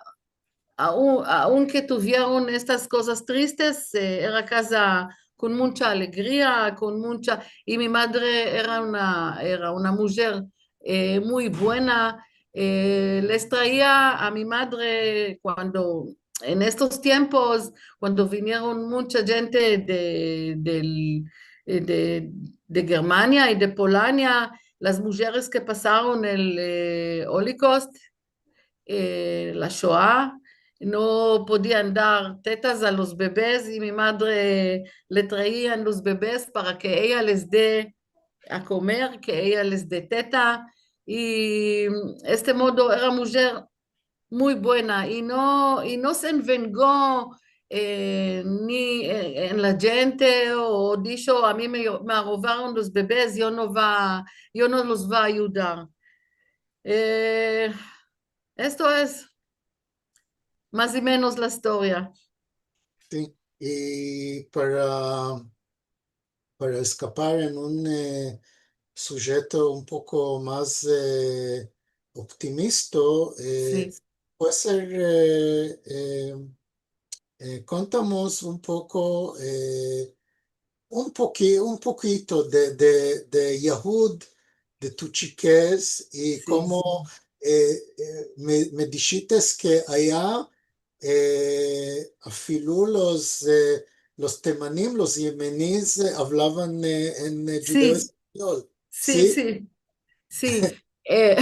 aun-, aunke tuvieron estas kozas tristes, e, era kaza kon muncha alegria, kon muncha, i mi madre era una, era una mujer, e, muy buena, e, les traia a mi madre kuando, en estos tiempos, kuando vinieron muncha djente de, del, e, de, de Germania i de Polonia, las mujeres ke pasaron el, e, Holocaust, e, la Shoa, no podian dar tetas a los bebes, i mi madre le traian los bebes para ke eya les de a komer, ke eya les de teta, i este modo era mujer muy buena, i no, i no se envengo, e, ni en, en la djente, o, o disho, a mi me, me arovaron los bebes, yo no va, yo no los va a ayudar. E, esto es mas o menos la istoria. Si, i para, para eskapar en un, e, sujeto un poko mas, e, optimisto, e, si, puede ser, e, e, e, kontamos un poko, e, un poki-, un pokito de, de, de yahud, de tu chikez, i, si, komo, si, e, e, me, me dishites ke aya, e, afilu los, e, los temanim, los yemenis, e, avlavan, e, en, e, si, djudeo-espanyol. Si, si, si. Si. E,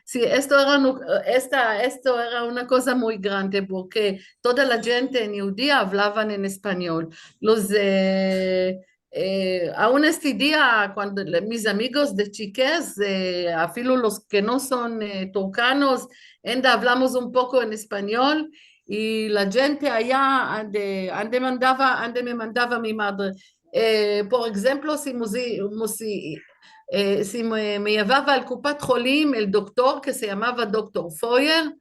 si, esto era nu-, esta, esto era una koza muy grande, porke toda la djente en Yehudia avlavan en espanyol. Los, e, e, aun este dia, kuando le-, mis amigos de chikez, e, afilu los ke no son, e, turkanos, ainda avlamos un poko en espanyol, i la djente aya ande, ande mandava, ande me mandava mi madre. E, por enshemplo, si muzi-, muzi-, e, si me, me yevava al kupat holim el doktor ke se yamava doktor Foyer,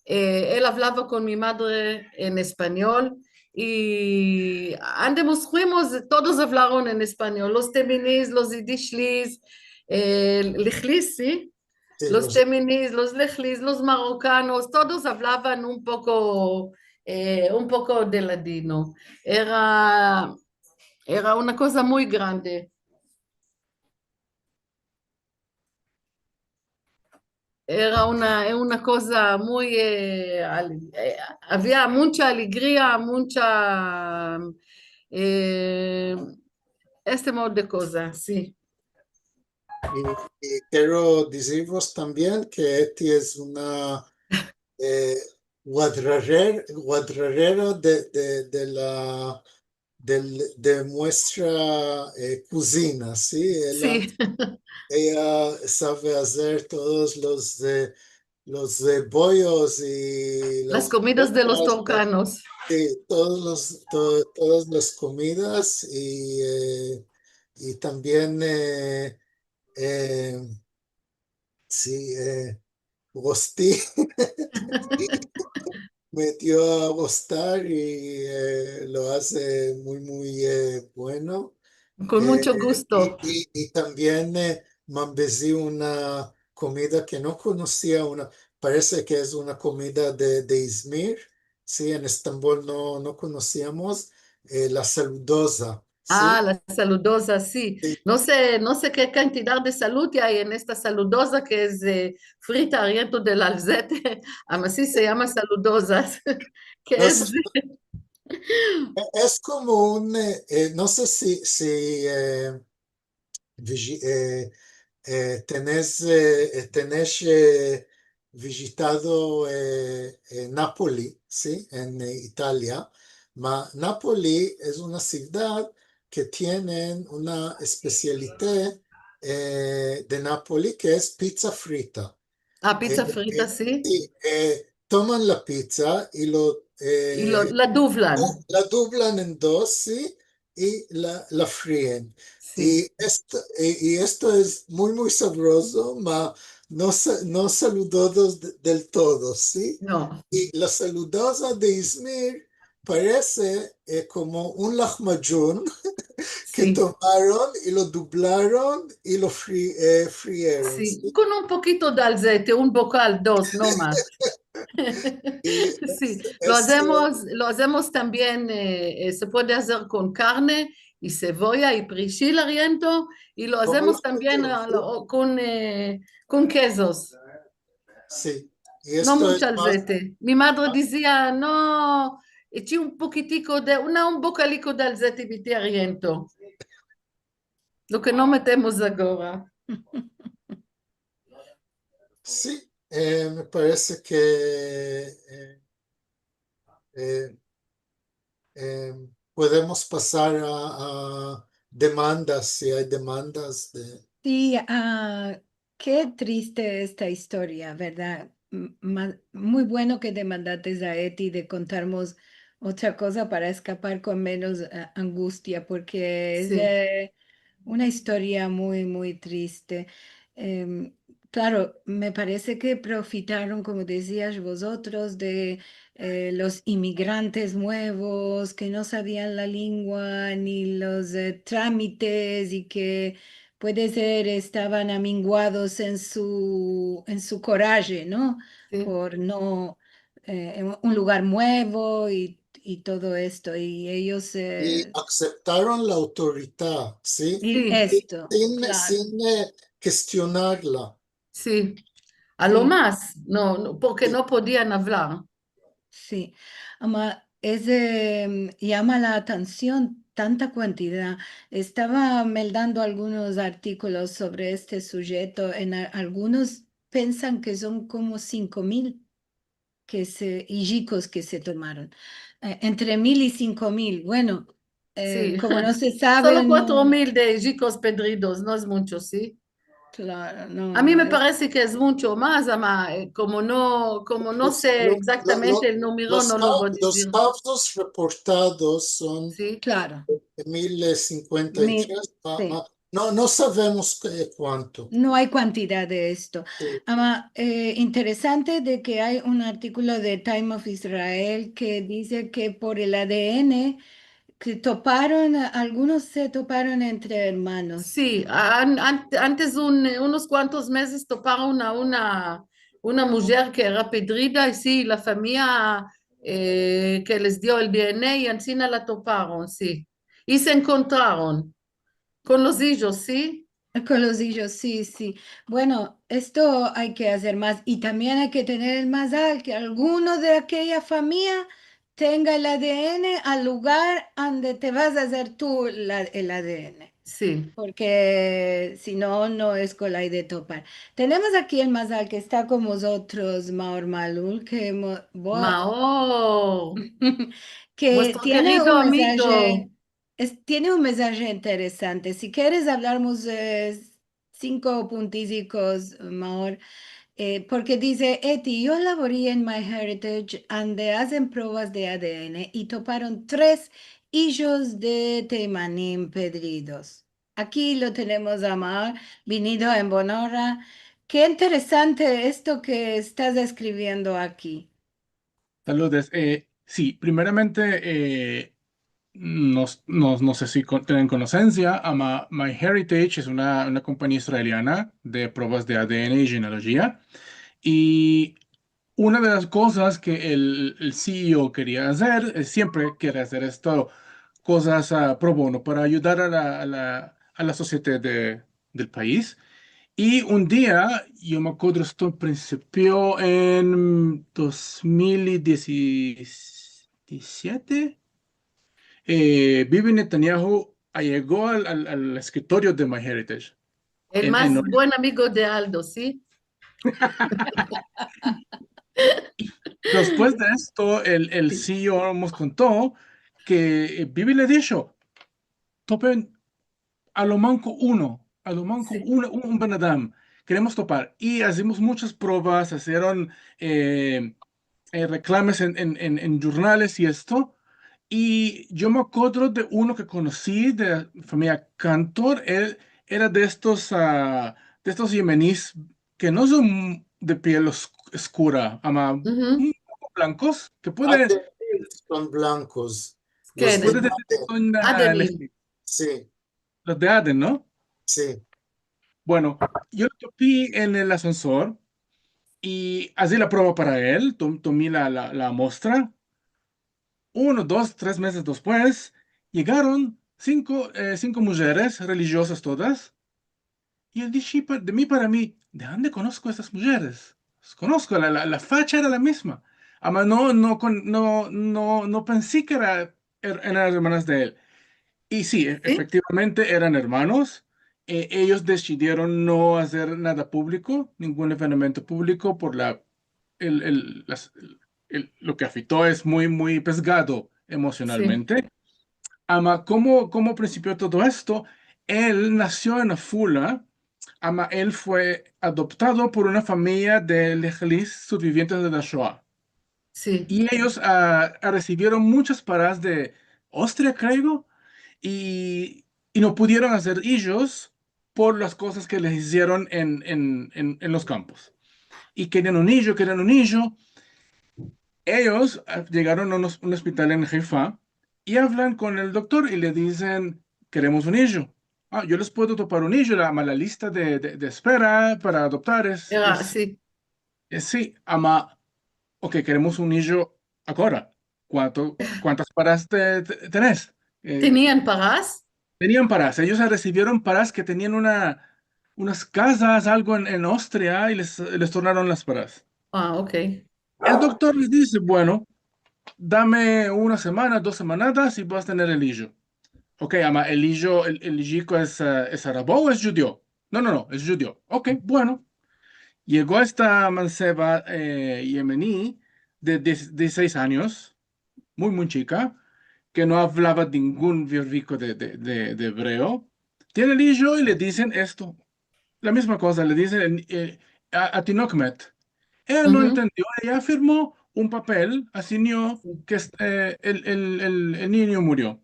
e, el avlava kon mi madre en espanyol, i ande mos fuimos, todos avlaron en espanyol, los teminis, los idishlis, e, lihlis, si, si, los, los teminis, los lihlis, los marokanos, todos avlavan un poko, e, un poko de ladino. Era, era una koza muy grande. Era una, una koza muy, e, al-, e, avia muncha alegria, muncha, e, este modo de koza, si. I, i kero dizirvos tambien ke Eti es una, e, guadrarer-, guadrarera de, de, de la, del, de muestra, e, kuzina, si? Ela, si, eya save azer todos los, e, los, e, boyos i las komidas de los turkanos. Si, todos los, to-, todas las komidas i, e, i tambien, e, e, si, e, gosti. Me dio a gostar i, e, lo aze muy, muy, e, bueno. Kon muncho gusto. E, i, i, i tambien, e, me ambezi una komida ke no konosia, una, parese ke es una komida de, de Izmir, si, en Estambol no, no konosiamos, e, la saludoza. si? A, la saludoza, si. Si. No se, no se ke kantidad de salud ke ay en esta saludoza ke es, e, frita ariento del alzete, ama si se yama saludozas, ke es, e, es komo un, e, e, no se si, si, e, viji-, e, e, tenes, e, e, tenes, e, vijitado, e, e, Napoli, si, en, e, Italia. Ma Napoli es una sivdad ke tienen una espesialite, e, de Napoli ke es piza frita. A, piza frita, si. E, si, e, toman la piza i lo, e, i lo, la duvlan. La, la duvlan en dos, si, i la, la frien. Si. I esto, i, i esto es muy, muy sabrozo, ma no sa-, no saludozo de-, del todo, si? No. I la saludoza de Izmir parese, e, komo un lahmacun ke, si, tomaron i lo dublaron i lo fri-, e, frieron, si, si? Kon un pokito de alzete, un bokal, dos, no mas. Si, lo azemos, lo azemos tambien, e, e, se puede azer kon karne i sevoya i prishil ariento, i lo azemos tambien, a, lo, kon, e, kon kezos. Si. I no esto es mucho mas alzete. Mi madre dizia, no, echi un pokitiko de, una, un bokaliko de alzete meti ariento. Lo ke no metemos agora. Si, e, me parese ke, e, e, e, podemos pasar a, a demandas, si ay demandas de... Si, a, ke triste esta istoria, verdad? M-, ma-, muy bueno ke demandates a Eti de kontarmos otra koza para eskapar kon menos, e, angustia, porke es, si, e, una istoria muy, muy triste. Em, klaro, me parese ke profitaron, komo dezias vozotros, de, e, los imigrantes muevos ke no savian la lengua ni los, e, tramites i ke puede ser estavan aminguados en su, en su koraje, no? Si. Por no, e, en un lugar muevo i, i todo esto, i eyos, i, e, aseptaron la autoridad, si? I, si, esto, sin, klaro, sin, e, kestionarla. Si. A lo mas, no, no, porke, si, no podian avlar. Si, ama es, em, yama la atension tanta kuantidad. Estava meldando algunos artikolos sovre este sujeto. En a-, algunos pensan ke son komo sinko mil ke se, ijikos ke se tomaron. E, entre mil i sinko mil. Bueno, e, si, komo no se save, solo no, kuatro mil de ijikos pedridos, no es mucho, si? Klaro, no, no es. A mi me parese ke es mucho mas, ama, e, komo no, komo no se egzaktamente el numero, no lo vo a dizir. Los ka-, los kazos reportados son, si, klaro, de mil sinkuenta i tres, mil, ma-, si, ma-, no, no savemos ke, kuanto. No ay kuantidad de esto. Si. Ama, e, interesante de ke ay un artikolo de Time of Israel ke dize ke por el A D N ke toparon, algunos se toparon entre ermanos. Si, an-, an-, antes un, unos kuantos mezes toparon a una, una mujer ke era pedrida, i si, la famiya, e, ke les dio el D N A i ansina la toparon, si. I se enkontraron kon los ijos, si? Kon los ijos, si, si. Bueno, esto ay ke azer mas, i tambien ay ke tener el mazal ke alguno de akeya famiya tenga el A D N al lugar ande te vas a azer tu la, el A D N. Si. Porke si no, no es kolay de topar. Tenemos aki el mazal ke esta kon mozotros, Maor Malul, ke mo-, bo-, Maor, ke vuestro kerido amigo. Tiene un mensaje, es, tiene un mensaje interesante. Si keres avlarmos, e, sinko puntizikos, Maor, e, porke dize, Eti, yo lavori en MyHeritage, ande azen provas de A D N, i toparon tres ijos de teimanim pedridos. Aki lo tenemos a Maor, vinido en bon ora. Ke interesante esto ke estas eskriviendo aki. Saludes. E, si, primeramente, e, no, no, no se si kon-, tienen konosensia, ama MyHeritage es una, una kompanyia israeliana de provas de A D N i jenealojia. I una de las kozas ke el, el C E O keria azer, el siempre kere azer esto, kozas, a, pro bono para ayudar a la, a la, a la sosiedad de, del pais. I un dia, yo me akodro, esto prinsipio en dos mil i diez i siete, e, Bibi Netanyahu ayego al, al, al eskritorio de MyHeritage. El mas buen amigo de Aldo, si? Despues de esto, el, el CEO mos konto ke, e, Bibi le disho, "Topen a lo manko uno, a lo manko un, un, un benadam. Keremos topar." I azimos munchas provas, azieron, e, e, reklames en, en, en, en jurnales i esto. I yo me akodro de uno ke konosi, de famiya Cantor. El era de estos, a, de estos yemenis ke no son de piel os-, eskura, ama un poko blankos, ke puede... Adenis son blankos. Ke los puede decir son, a, Adenim. Si. Los de Aden, no? Si. Bueno, yo lo topi en el asansor i azi la prova para el, tom-, tomi la, la, la mostra. Uno, dos, tres mezes despues, yegaron sinko, e, sinko mujeres relijiozas todas. I yo dishi pa-, de mi para mi, "De ande konosko estas mujeres? Las konosko, la, la, la facha era la mizma." Ama no, no kon-, no, no, no pensi ke era er-, eran ermanas de el. I si, e-, efektivamente eran ermanos. E, eyos desidieron no azer nada publiko, ningun evenimiento publiko, por la, el, el, las, el, el, lo ke afekto es muy, muy pegado emosionalmente. Ama, komo, komo prinsipio todo esto? El nasio en Afula, ama el fue adoptado por una famiya de Lehlis, supervivientes de la Shoa. Si. I eyos, a, a, resivieron munchas paras de Ostria, kreo, i, i no pudieron azer ijos por las kozas ke les izieron en, en, en, en los kampos. I kerian un ijo, kerian un ijo. Eyos, a, yegaron a un os-, un ospital en Haifa i avlan kon el doktor i le dizen, "Keremos un ijo." "A, yo les puedo topar un ijo, la, la lista de, de, de espera para adoptar es, es, si, ama, oke, keremos un ijo agora. Kuanto, kuantas paras te-, te-, tenes?" E, tenian paras? Tenian paras. Eyos, a, resivieron paras ke tenian una, unas kazas, algo en, en Ostria, i les, les tornaron las paras. A, oke. El doktor le dize, "Bueno, dame una semana, dos semanadas i vas a tener el ijo." "Oke, ama, el ijo, el, el ijiko es, e, es arabo o es djudio?" "No, no, no, es djudio." "Oke, bueno." Yego esta manseva, e, yemeni de diez, diziseis anyos, muy, muy chika, ke no avlava ningun virbiko de, de, de, de ebreo. Tiene el ijo i le dizen esto. La mizma koza, le dizen, e, a, atinok met. El no entendio, eya firmo un papel, asinyo ke es-, e, el, el, el, el ninyo murio.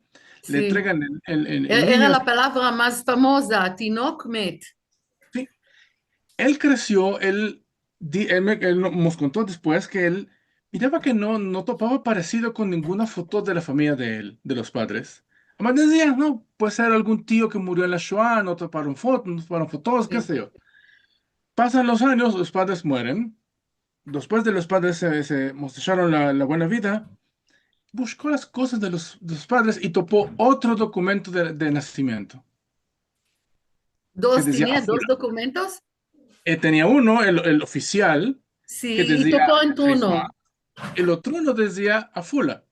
Le entregan el, el, el, el ninyo. Era la palavra mas famoza, atinok met. Si. El kresio, el di-, el me, el no-, mos konto despues ke el mirava ke no, no topava paresido kon ninguna foto de la famiya de el, de los padres. Ama dizia, "No, puede ser algun tio ke murio en la Shoa, no toparon foto, no toparon fotos, ke se yo." Pasan los anyos, los padres mueren. Despues de los padres se, se, mos desharon la, la buena vida, bushko las kozas de los, de los padres i topo otro dokumento de, de nasimiento. Dos, tenia dos dokumentos? E, tenia uno, el, el ofisial, si, ke dizia Haifa. I topo en uno. El otro no dizia Afula.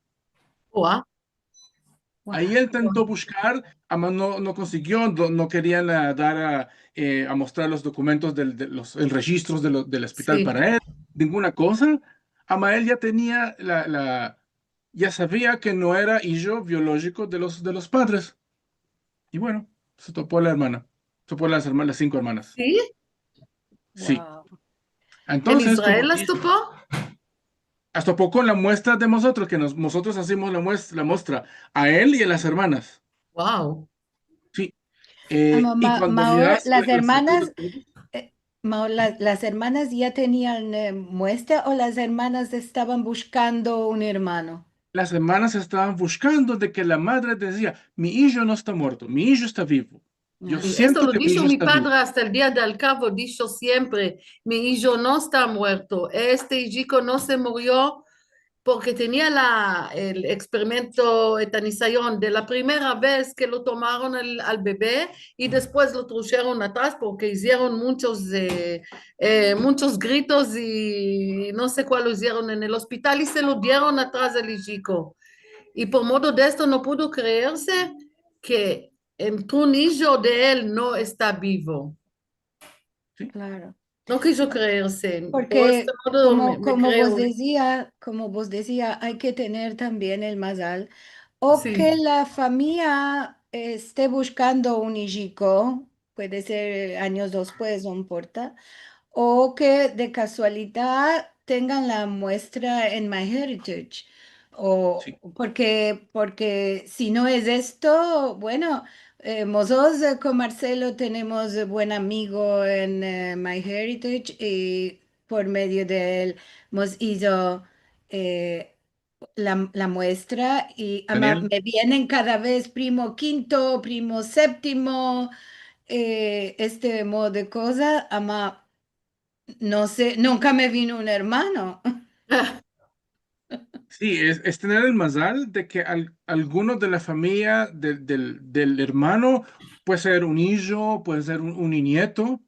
Ua. Ayi el tento bushkar, ama no, no konsigio, no, no kerian, a, dar a, e, a mostrar los dokumentos del, de los, el rejistro de lo, del ospital para el, ninguna koza. Ama el ya tenia la, la, ya savia ke no era ijo biolojiko de los, de los padres. I bueno, se topo la ermana. Se topo las erma-, las sinko ermanas. Si? Si. Ua. Entonses, en Israel komo las topo? Las topo kon la muestra de mozotros, ke nos, mozotros azimos la mues-, la mostra a el i a las ermanas. Ua. Si. E, i kuando las ermanas, e, Maor, la, las ermanas ya tenian, e, muestra o las ermanas estavan bushkando un ermano? Las ermanas estavan bushkando de ke la madre dizia, "Mi ijo no esta muerto, mi ijo esta bivo. Yo siento ke mi ijo esta bivo." Esto lo disho mi padre asta el dia del kavo, disho siempre, "Mi ijo no esta muerto, este ijiko no se murio, porke tenia la, el eksperimento, esta nisayon de la primera vez ke lo tomaron al, al bebe i despues lo trusheron atras porke izieron munchos, eh, eh, munchos gritos i no se kual lo izieron en el ospital i se lo dieron atras al ijiko. I por modo de esto no pudo kreerse ke en, un ijo de el no esta bivo. Klaro. No kijo kreerse. Por este modo komo, me, me komo kreo. Vos dezia, komo vos dezia, ay ke tener tambien el mazal. O ke la famiya este bushkando un ijiko, puede ser anyos despues, no importa, o ke de kazualidad tengan la muestra en MyHeritage. O porke, porke si no es esto, bueno, eh, mozotros, eh, kon Marcelo tenemos buen amigo en, eh, MyHeritage i por medio de el mos izo, eh, la, la muestra i ama me vienen kada vez primo kinto, primo septimo, eh, este modo de koza, ama no se, nunka me vino un ermano. Si, es, es tener el mazal de ke al-, alguno de la famiya del, del, del ermano puede ser un ijo, puede ser un, un niyeto,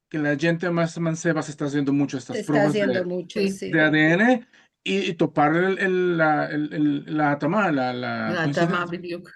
ke la djente mas manseva se esta aziendo muncho estas provas de, de A D N i, i topar el, el, la, el, el, la atama, la, la, la koinsidensia. Atama, bidiuk.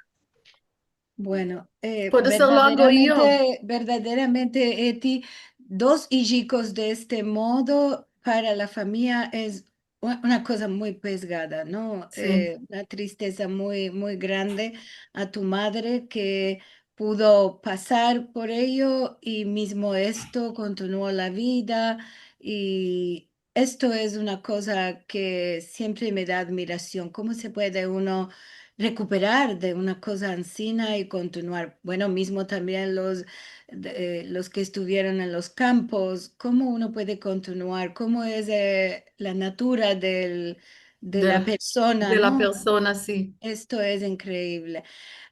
Bueno, eh, puede ser algo yo. Verdaderamente, verdaderamente, Eti, dos ijikos de este modo para la famiya es u-, una koza muy pesgada, no? Si. Eh, una tristeza muy, muy grande a tu madre ke pudo pasar por eyo i mizmo esto kontinuo la vida i esto es una koza ke siempre me da admirasion. Komo se puede uno rekuperar de una koza ansina i kontinuar? Bueno, mizmo tambien los, de, eh, los ke estuvieron en los kampos, komo uno puede kontinuar? Komo es, eh, la natura del, de la persona, no? De la persona, si. Esto es inkreivle.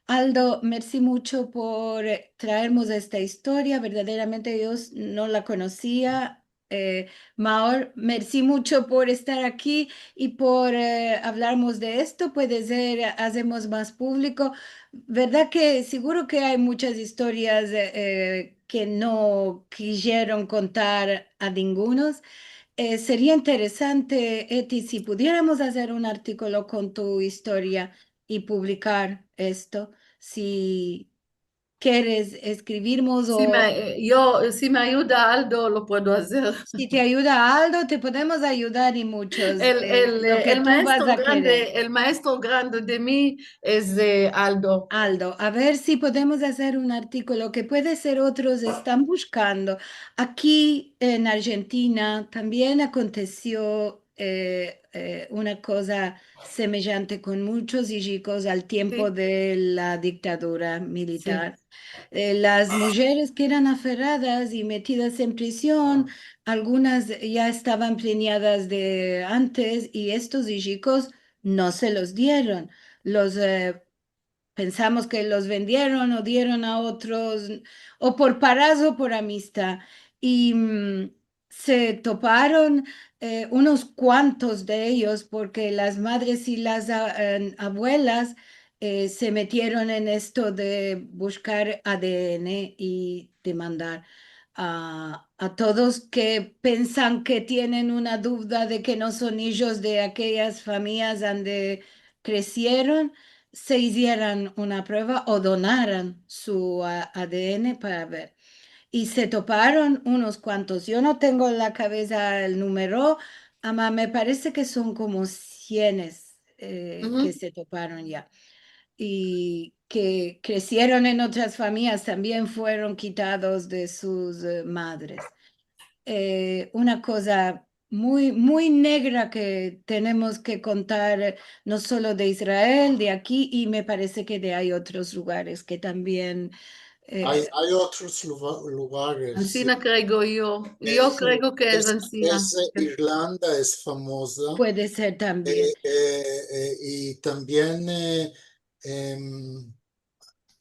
Aldo, mersi muncho por, eh, traermos esta istoria. Verdaderamente yo s-, no la konosia. Eh, Maor, mersi muncho por estar aki i por, eh, avlarmos de esto. Puede ser, eh, azemos mas puvliko. Verdad ke siguro ke ay munchas istorias, eh, eh, ke no kijeron kontar a dingunos. Eh, seria interesante, Eti, si pudieramos azer un artikolo kon tu istoria i publikar esto, si keres eskrivirmos o... Si me, eh, yo, si me ayuda Aldo, lo puedo azer. Si te ayuda Aldo, te podemos ayudar i munchos, eh, lo ke tu vas a kerer. El, el maestro grande, el maestro grande de mi es, eh, Aldo. Aldo, a ver si podemos azer un artikolo ke puede ser otros estan bushkando. Aki en Arjentina tambien akontesio eh, eh, una koza semejante kon munchos ijikos al tiempo de la diktadura militar. Eh, las mujeres ke eran aferradas i metidas en prizion, algunas ya estavan plenyadas de antes, i estos ijikos no se los dieron. Los, eh, pensamos ke los vendieron o dieron a otros, o por paraz o por amistad. I, mm, se toparon, eh, unos kuantos de eyos, porke las madres i las a-, eh, avuelas, eh, se metieron en esto de bushkar A D N i demandar a, a todos ke pensan ke tienen una duvda de ke no son ijos de akeyas famiyas ande kresieron, se izieran una prueva o donaran su a-, A D N para ver. I se toparon unos kuantos. Yo no tengo en la kavesa el numero, ama me parese ke son komo sienes, eh, ke se toparon ya. I ke kresieron en otras famiyas tambien fueron kitados de sus, eh, madres. Eh, una koza muy, muy negra ke tenemos ke kontar, eh, no solo de Israel, de aki, i me parese ke de, ay otros lugares ke tambien, eh... Ay, ay otros luga-, lugares. Ansina kreigo yo. Yo kreigo ke es ansina. Es, eh, Irlanda es famoza. Puede ser tambien. Eh, eh, eh, i tambien, eh, em,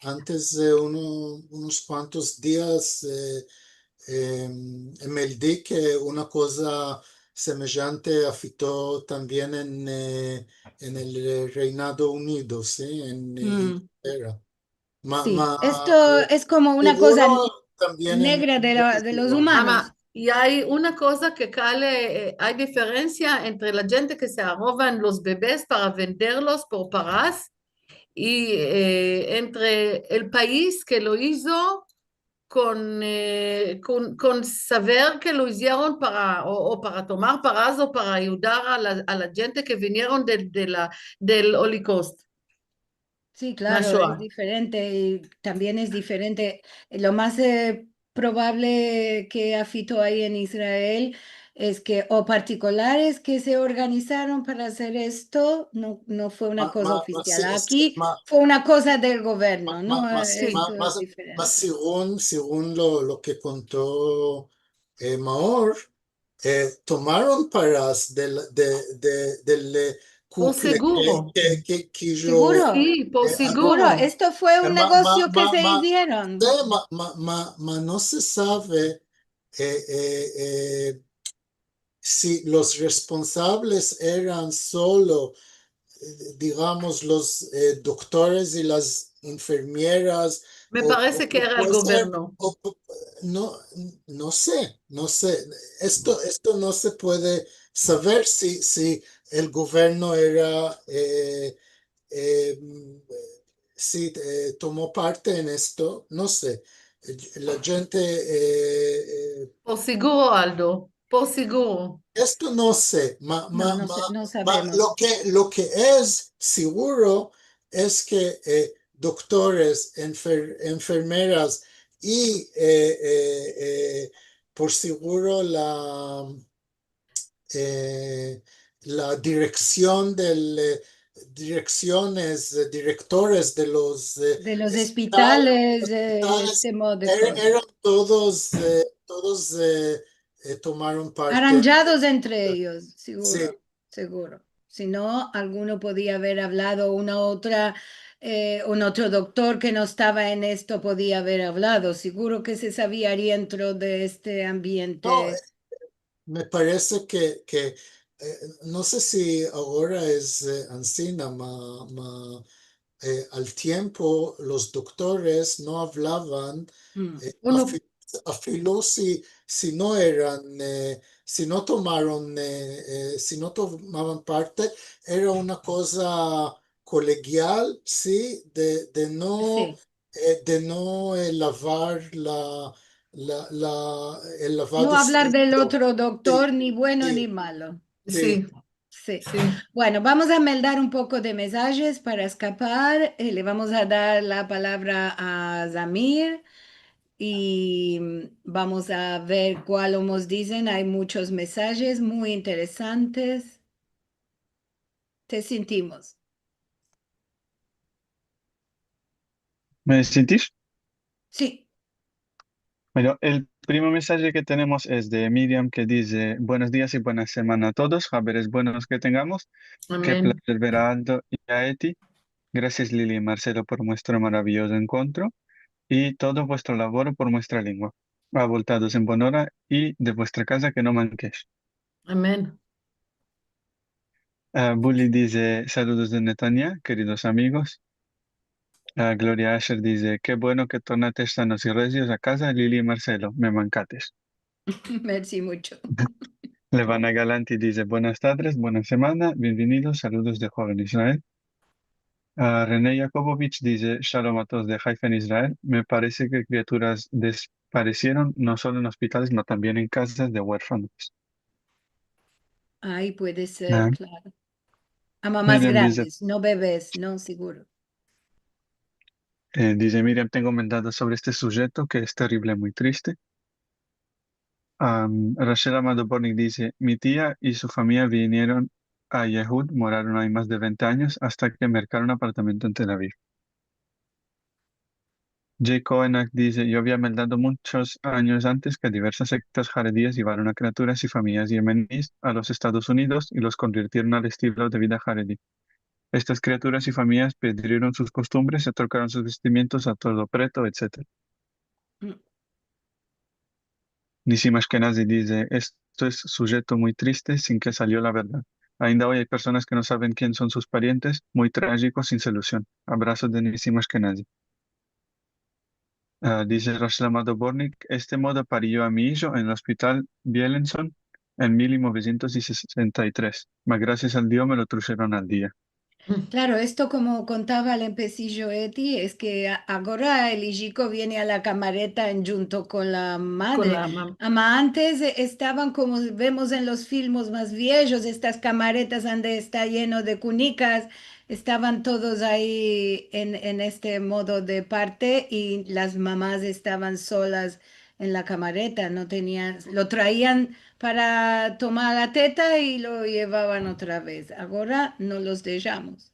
antes de uno, unos kuantos dias, eh, em, em el di ke una koza semejante afito tambien en, eh, en el Reinado Unido, si, en, eh, Inglatera. Ma, Si, ma, esto eh, es komo una koza siguro tambien en, negra de en la, de los umanos. Ama, i ay una koza ke kale, eh, ay diferensia entre la djente ke se aroban los bebes para venderlos por paras i, eh, entre el pais ke lo izo kon, eh, kon, kon saver ke lo izieron para, o, o para tomar paras o para ayudar a la, a la djente ke vinieron del, de la, del Holocaust. Si, La klaro, es Shoa. diferente i tambien es diferente. Lo mas, eh, probavle ke afito ay en Israel es ke o partikulares ke se organizaron para azer esto, no, no fue una ma, koza ma, ma, ofisial. si, si, Aki ma, fue una koza del ma, governo, ma, no, ma, si, eh, ma, esto ma, es ma, diferente. segun, segun lo, lo ke konto, eh, Maor, eh, tomaron paras del, de, de, del, eh, Por Ku Klux, siguro. ke, ke, ke yo, Siguro, Si, por eh, siguro. siguro. Esto fue eh, un ma, ma, negocio ke ma, se ma, izieron. si, ma, ma, ma, ma no se save, eh, eh, eh, si los responsables eran solo, eh, digamos, los, eh, doktores i las enfermeras, Me o, parese o, ke o era el puede ser, governo. o pu-, no, no se, no se. Esto, esto no se puede saver si, si el governo era, eh, eh, si, eh, tomo parte en esto, no se. La djente, eh, eh, Por siguro, Aldo. Por siguro. esto no se, ma, No, ma, no ma, sa-, no ma, savemos. lo ke, lo ke es siguro es ke, eh, doktores, enfer-, enfermeras i, eh, eh, eh, por siguro la, eh, la direksion del, eh, direksiones, eh, direktores de los, eh, De los ospitales, ospitales, eh, ospitales, este modo de er-, koza. eran todos, eh, todos, eh, eh, tomaron parte. Aranjados entre eyos, Si, siguro, siguro. Si no, alguno podia aver avlado, una otra, eh, un otro doktor ke no estava en esto podia aver avlado. Siguro ke se savia dentro de este no, ambiente. eh, me parese ke, ke, eh, no se si agora es, eh, ansina, ma, ma, eh, al tiempo los doktores no avlavan, Mm. eh, Uno, afi-, afilo si, si no eran, eh, si no tomaron, eh, eh, si no tomavan parte, era una koza kolegial, si, de, de no, Si. eh, de no, eh, lavar la, la, la, el lavado No avlar del sucio. otro Si, doktor, ni bueno si, ni malo. si. Si, Si. Si. Bueno, vamos a meldar un poko de mesajes para eskapar. Eh, le vamos a dar la palavra a Zamir i, mm, vamos a ver kualo mos dizen. Ay munchos mesajes muy interesantes. Te sintimos. Me sintish? Si. Bueno, el primer mesaje ke tenemos es de Miriam, ke dize: "Buenos dias i buena semana a todos, haberes buenos ke tengamos. Ke plazer ver a Aldo i a Eti. Grasias, Lili i Marcelo, por muestro maraviyozo enkontro i todo vuestro lavoro por muestra lengua. Avoltados en bonora i de vuestra kaza ke no mankesh." Amen. Ah, Buli dize: "Saludos de Netanya, keridos amigos." Ah, Gloria Asher dize: "Ke bueno ke tornatesh sanos i rezios a kaza, Lili i Marcelo, me mankatesh." Mersi muncho. Levana Galanti dize: "Buenas tadres, buena semana, bienvenidos, saludos de Joven Israel." Ah, René Yakobovich dize: "Shalom a todos de Haifa en Israel. Me parese ke kriaturas desparesieron no solo en ospitales, sino tambien en kazas de uerfanos." Ay, puede ser, Ah. Klaro. A mamas Miriam dize, grandes, no bebes, no, siguro. eh, dize Miriam: "Tengo meldado sovre este sujeto ke es terrivle, muy triste." Am, Rachel Amado Bornik dize: "Mi tia i su famiya vinieron a Yehud, moraron ayi mas de vente anyos asta ke merkaron apartamento en Tel Aviv." Jay Koenak dize: "Yo avia meldado munchos anyos antes ke diversas sektas harediyas yevaron a kriaturas i famiyas yemenis a los Estados Unidos i los konvertieron al estilo de vida haredi. Estas kriaturas i famiyas pedrieron sus kostumbres, se trokaron sus vestimientos a todo preto, etsetera." Mm. Nisim Ashkenazi dize: "Es-, Esto es sujeto muy triste, sin ke salio la verdad. Ainda oy ay personas ke no saven ken son sus parientes, muy trajiko, sin solusion. Abraso de Nissim Ashkenazi. Ah, dize Rachel Amado Bortnick, este moda pario a mi ijo en el ospital Beilinson en mil novesientos sesenta i tres. Ma grasias al Dio me lo trujeron al dia. Klaro, esto komo kontava al empesijo Eti, es ke a-, agora el ijiko viene a la kamareta en djunto kon la madre. Kon la mam- Ama antes, e, estavan komo vemos en los filmos mas viejos, estas kamaretas ande esta yeno de kunikas, estavan todos ayi en, en este modo de parte i las mamas estavan solas en la kamareta, no tenian, lo traian para tomar la teta i lo yevavan otra vez. Agora no los dejamos.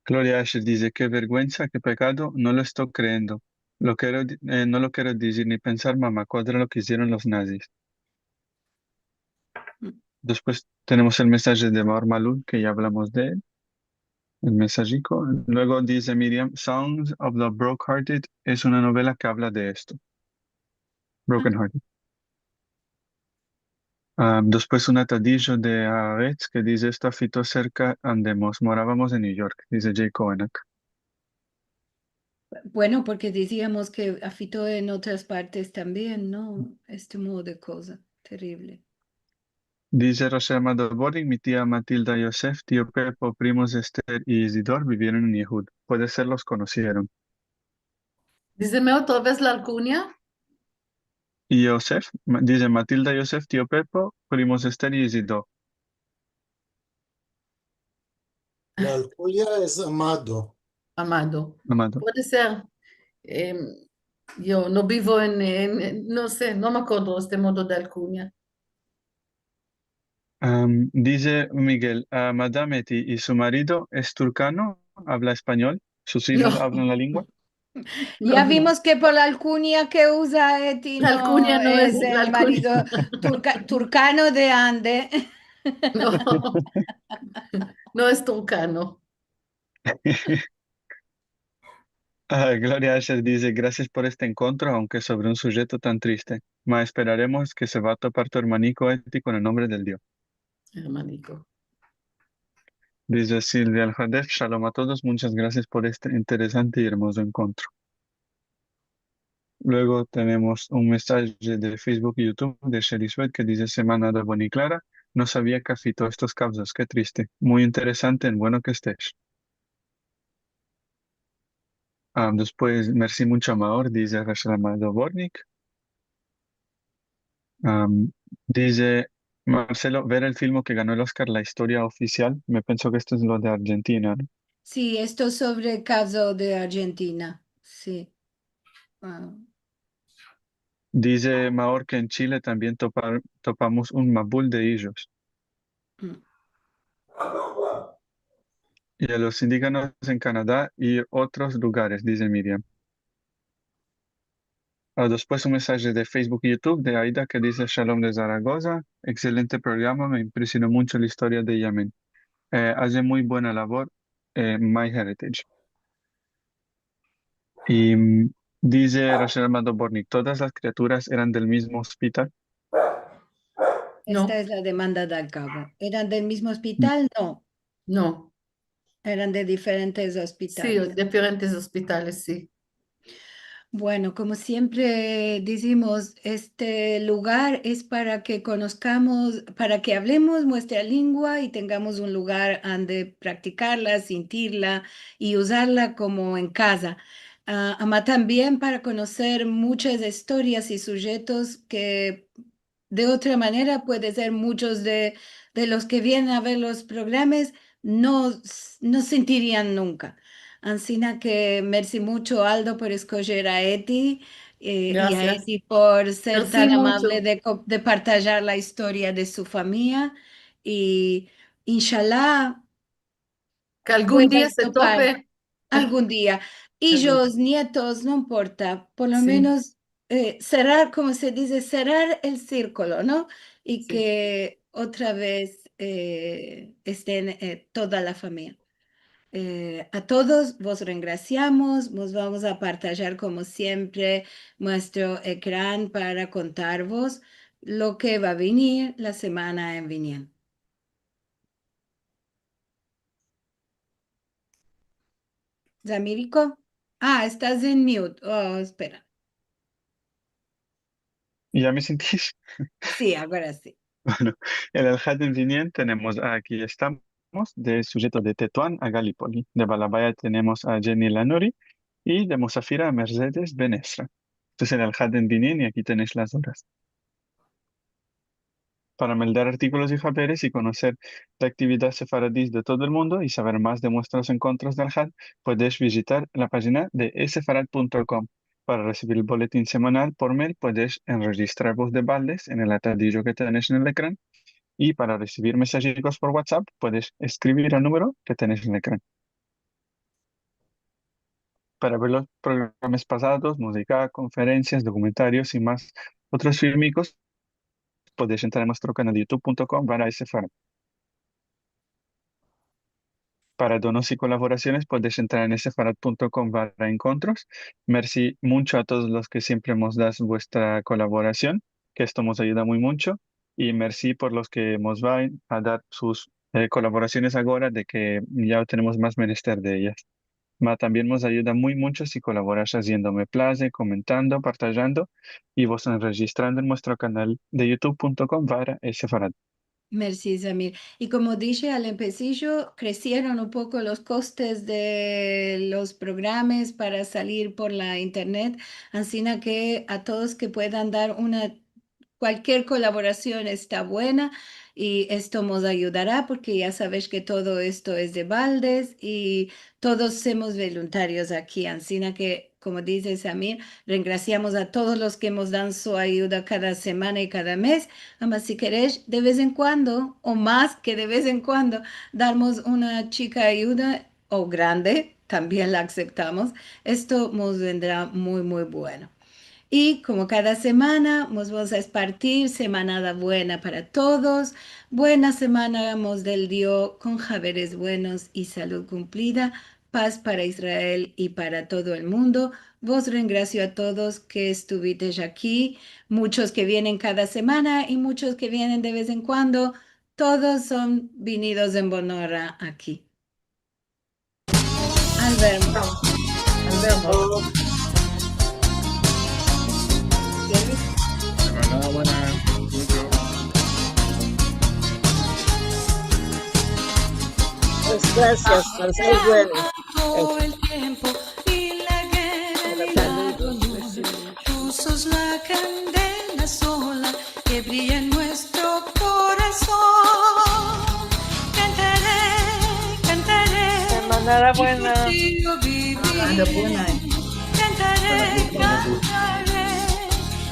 Gloria Asher dize, ke verguensa, ke pekado, no lo esto kreyendo. Lo kero di-, e, no lo kero dizir ni pensar, mama, kuadra lo ke izieron los nazis. Despues tenemos el mesaje de Maor Malul, ke ya avlamos de el, el mesajiko. Luego dize Miriam, Songs of the Brokenhearted es una novela ke avla de esto. Brokenhearted. Ah, despues un atadijo de Haaretz ke dize esto afito serka ande mos moravamos en New York, dize Jay Koenak. Bueno, porke diziamos ke afito en otras partes tambien, no? Este modo de koza, terrible. Dize Rachel Amado Bortnick, mi tia Matilda Yosef, tio Pepo, primos Ester i Izidor bivieron en Yehud. Puede ser los konosieron. Dizeme otra vez la alkunya. Yosef, ma-, dize Matilda Yosef, tio Pepo, primos Ester i Izidor. La alkunya es Amado. Amado. Amado. Puede ser. Em, yo no bivo en, en, en, no se, no me akodro este modo de alkunya. Am, dize Miguel, a Madame Eti i su marido es turkano, avla espanyol, sus ijos avlan la lengua. No. Ya vimos ke por la alkunya ke uza Eti, la alkunya no es el marido turka-, turkano de ande. No. No es turkano. Ah, Gloria Asher dize, grasias por este enkontro, aunke sovre un sujeto tan triste. Ma esperaremos ke se va a topar tu ermaniko Eti kon el nombre del Dio. Ermaniko. Dize Silvia Alhadef, shalom a todos, munchas grasias por este interesante i ermozo enkontro. Luego tenemos un mesaje de Facebook i YouTube de Sherry Sweat ke dize, Semana bona i klara, no savia ke afito estos kavzas, ke triste. Muy interesante, en bueno ke estesh. Ah, despues, mersi muncho, Maor, dize Rachel Amado Bortnick. Am, dize Marcelo, ver el filmo ke gano el Oscar, La historia ofisial. Me penso ke esto es lo de Arjentina, no? Si, esto sovre el kavzo de Arjentina, si. Ah. Dize Maor ke en Chile tambien topa-, topamos un mabul de ijos. Mm. I a los indigenas en Kanada i otros lugares, dize Miriam. Ah, despues un mesaje de Facebook i YouTube de Aida ke dize, shalom de Zaragoza, ekselente programa, me impresiono muncho la istoria de Yemen. Eh, aze muy buena lavor, eh, MyHeritage. I, mm, dize Rachel Amado Bortnick, todas las kriaturas eran del mizmo ospital. No. Esta es la demanda del kavo. Eran del mizmo ospital? No. No. Eran de diferentes ospitales. Si, diferentes ospitales, si. Bueno, komo siempre dizimos, este lugar es para ke konoskamos, para ke avlemos muestra lengua i tengamos un lugar ande praktikarla, sintirla i uzarla komo en kaza. Ah, ama tambien para konoser muchas istorias i sujetos ke de otra manera, puede ser muchos de, de los ke vienen a ver los programas no s-, no sintirian nunka. Ansina ke mersi muncho, Aldo, por eskojer a Eti, eh, i a Eti por ser tan amable de ko-, de partajar la istoria de su famiya. I, inshallah, ke algun dia se tope. Algun dia. Ijos, nietos, no importa. Por lo menos, eh, serrar, komo se dize, serrar el sirkulo, no? I ke otra vez, eh, esten, eh, toda la famiya. Eh, a todos vos rengrasiamos, vos vamos a partajar, komo siempre, muestro ekran para kontarvos lo ke va a venir la semana en viniendo. Zamiriko? Ah, estas en mute. Oh, espera. Ya me sintish? Si, agora si. Bueno, el Alhad en vinien tenemos, aki estamos, de sujeto de Tetuan a Galipoli. De balabaya tenemos a Jenny Lanuri i de musafira a Mercedes Ben Ezra. Esto es el Alhad en vinien i aki tenesh las oras. Para meldar artikolos i haberes i konoser la aktividad sefaradis de todo el mundo i saver mas de muestros enkontros de Alhad, puedesh vizitar la pajina de esefarad punto com. Para resivir el boletin semanal por mail, puedesh enrejistrarvos de baldes en el atadijo ke tenesh en el ekran. I para resivir mensajikos por WhatsApp, puedesh eskrivir al numero ke tenesh en el ekran. Para ver los programas pasados, muzika, konferensias, dokumentarios i mas otros filmikos, puedesh entrar en muestro kanal de youtube punto com barra esefarad. Para donos i kolaborasiones, puedesh entrar en esefarad punto com barra enkontros. Mersi muncho a todos los ke siempre mos das vuestra kolaborasion, ke esto mos ayuda muy muncho. I mersi por los ke mos van a dar sus, eh, kolaborasiones agora de ke ya tenemos mas menester de eyas. Ma tambien mos ayuda muy muncho si kolaborash aziendome plazer, komentando, partajando i vos enrejistrando en muestro kanal de youtube punto com barra esefarad. Mersi, Zamir. I komo dishe al empesijo, kresieron un poko los kostes de los programas para salir por la internet, ansina ke a todos ke puedan dar una, kualkier kolaborasion esta buena, i esto mos ayudara, porke ya savesh ke todo esto es de baldes i todos semos voluntarios aki, ansina ke komo dize Zamir, rengrasiamos a todos los ke mos dan su ayuda kada semana i kada mes. Ama si keresh, de vez en kuando, o mas ke de vez en kuando, darmos una chika ayuda, o grande, tambien la aseptamos. Esto mos vendra muy, muy bueno. I komo kada semana, mos vamos a espartir semanada buena para todos. Buena semana mos del Dio kon haberes buenos i salud kumplida. Pas para Israel i para todo el mundo. Vos rengrasio a todos ke estuvitesh aki, munchos ke vienen kada semana i munchos ke vienen de vez en kuando. Todos son vinidos en bon ora aki. Al vermos. Al vermos. Semanada buena. Pues grasias, pues muy bueno. Todo el tiempo i la guerra i la doloria. Tu sos la kandela sola ke briya en muestro korason. Kantare, kantare. Semanada buena. I por ti yo bivire. Semanada buena. Kantare, kantare.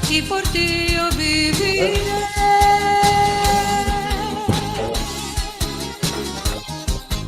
I por ti yo bivire.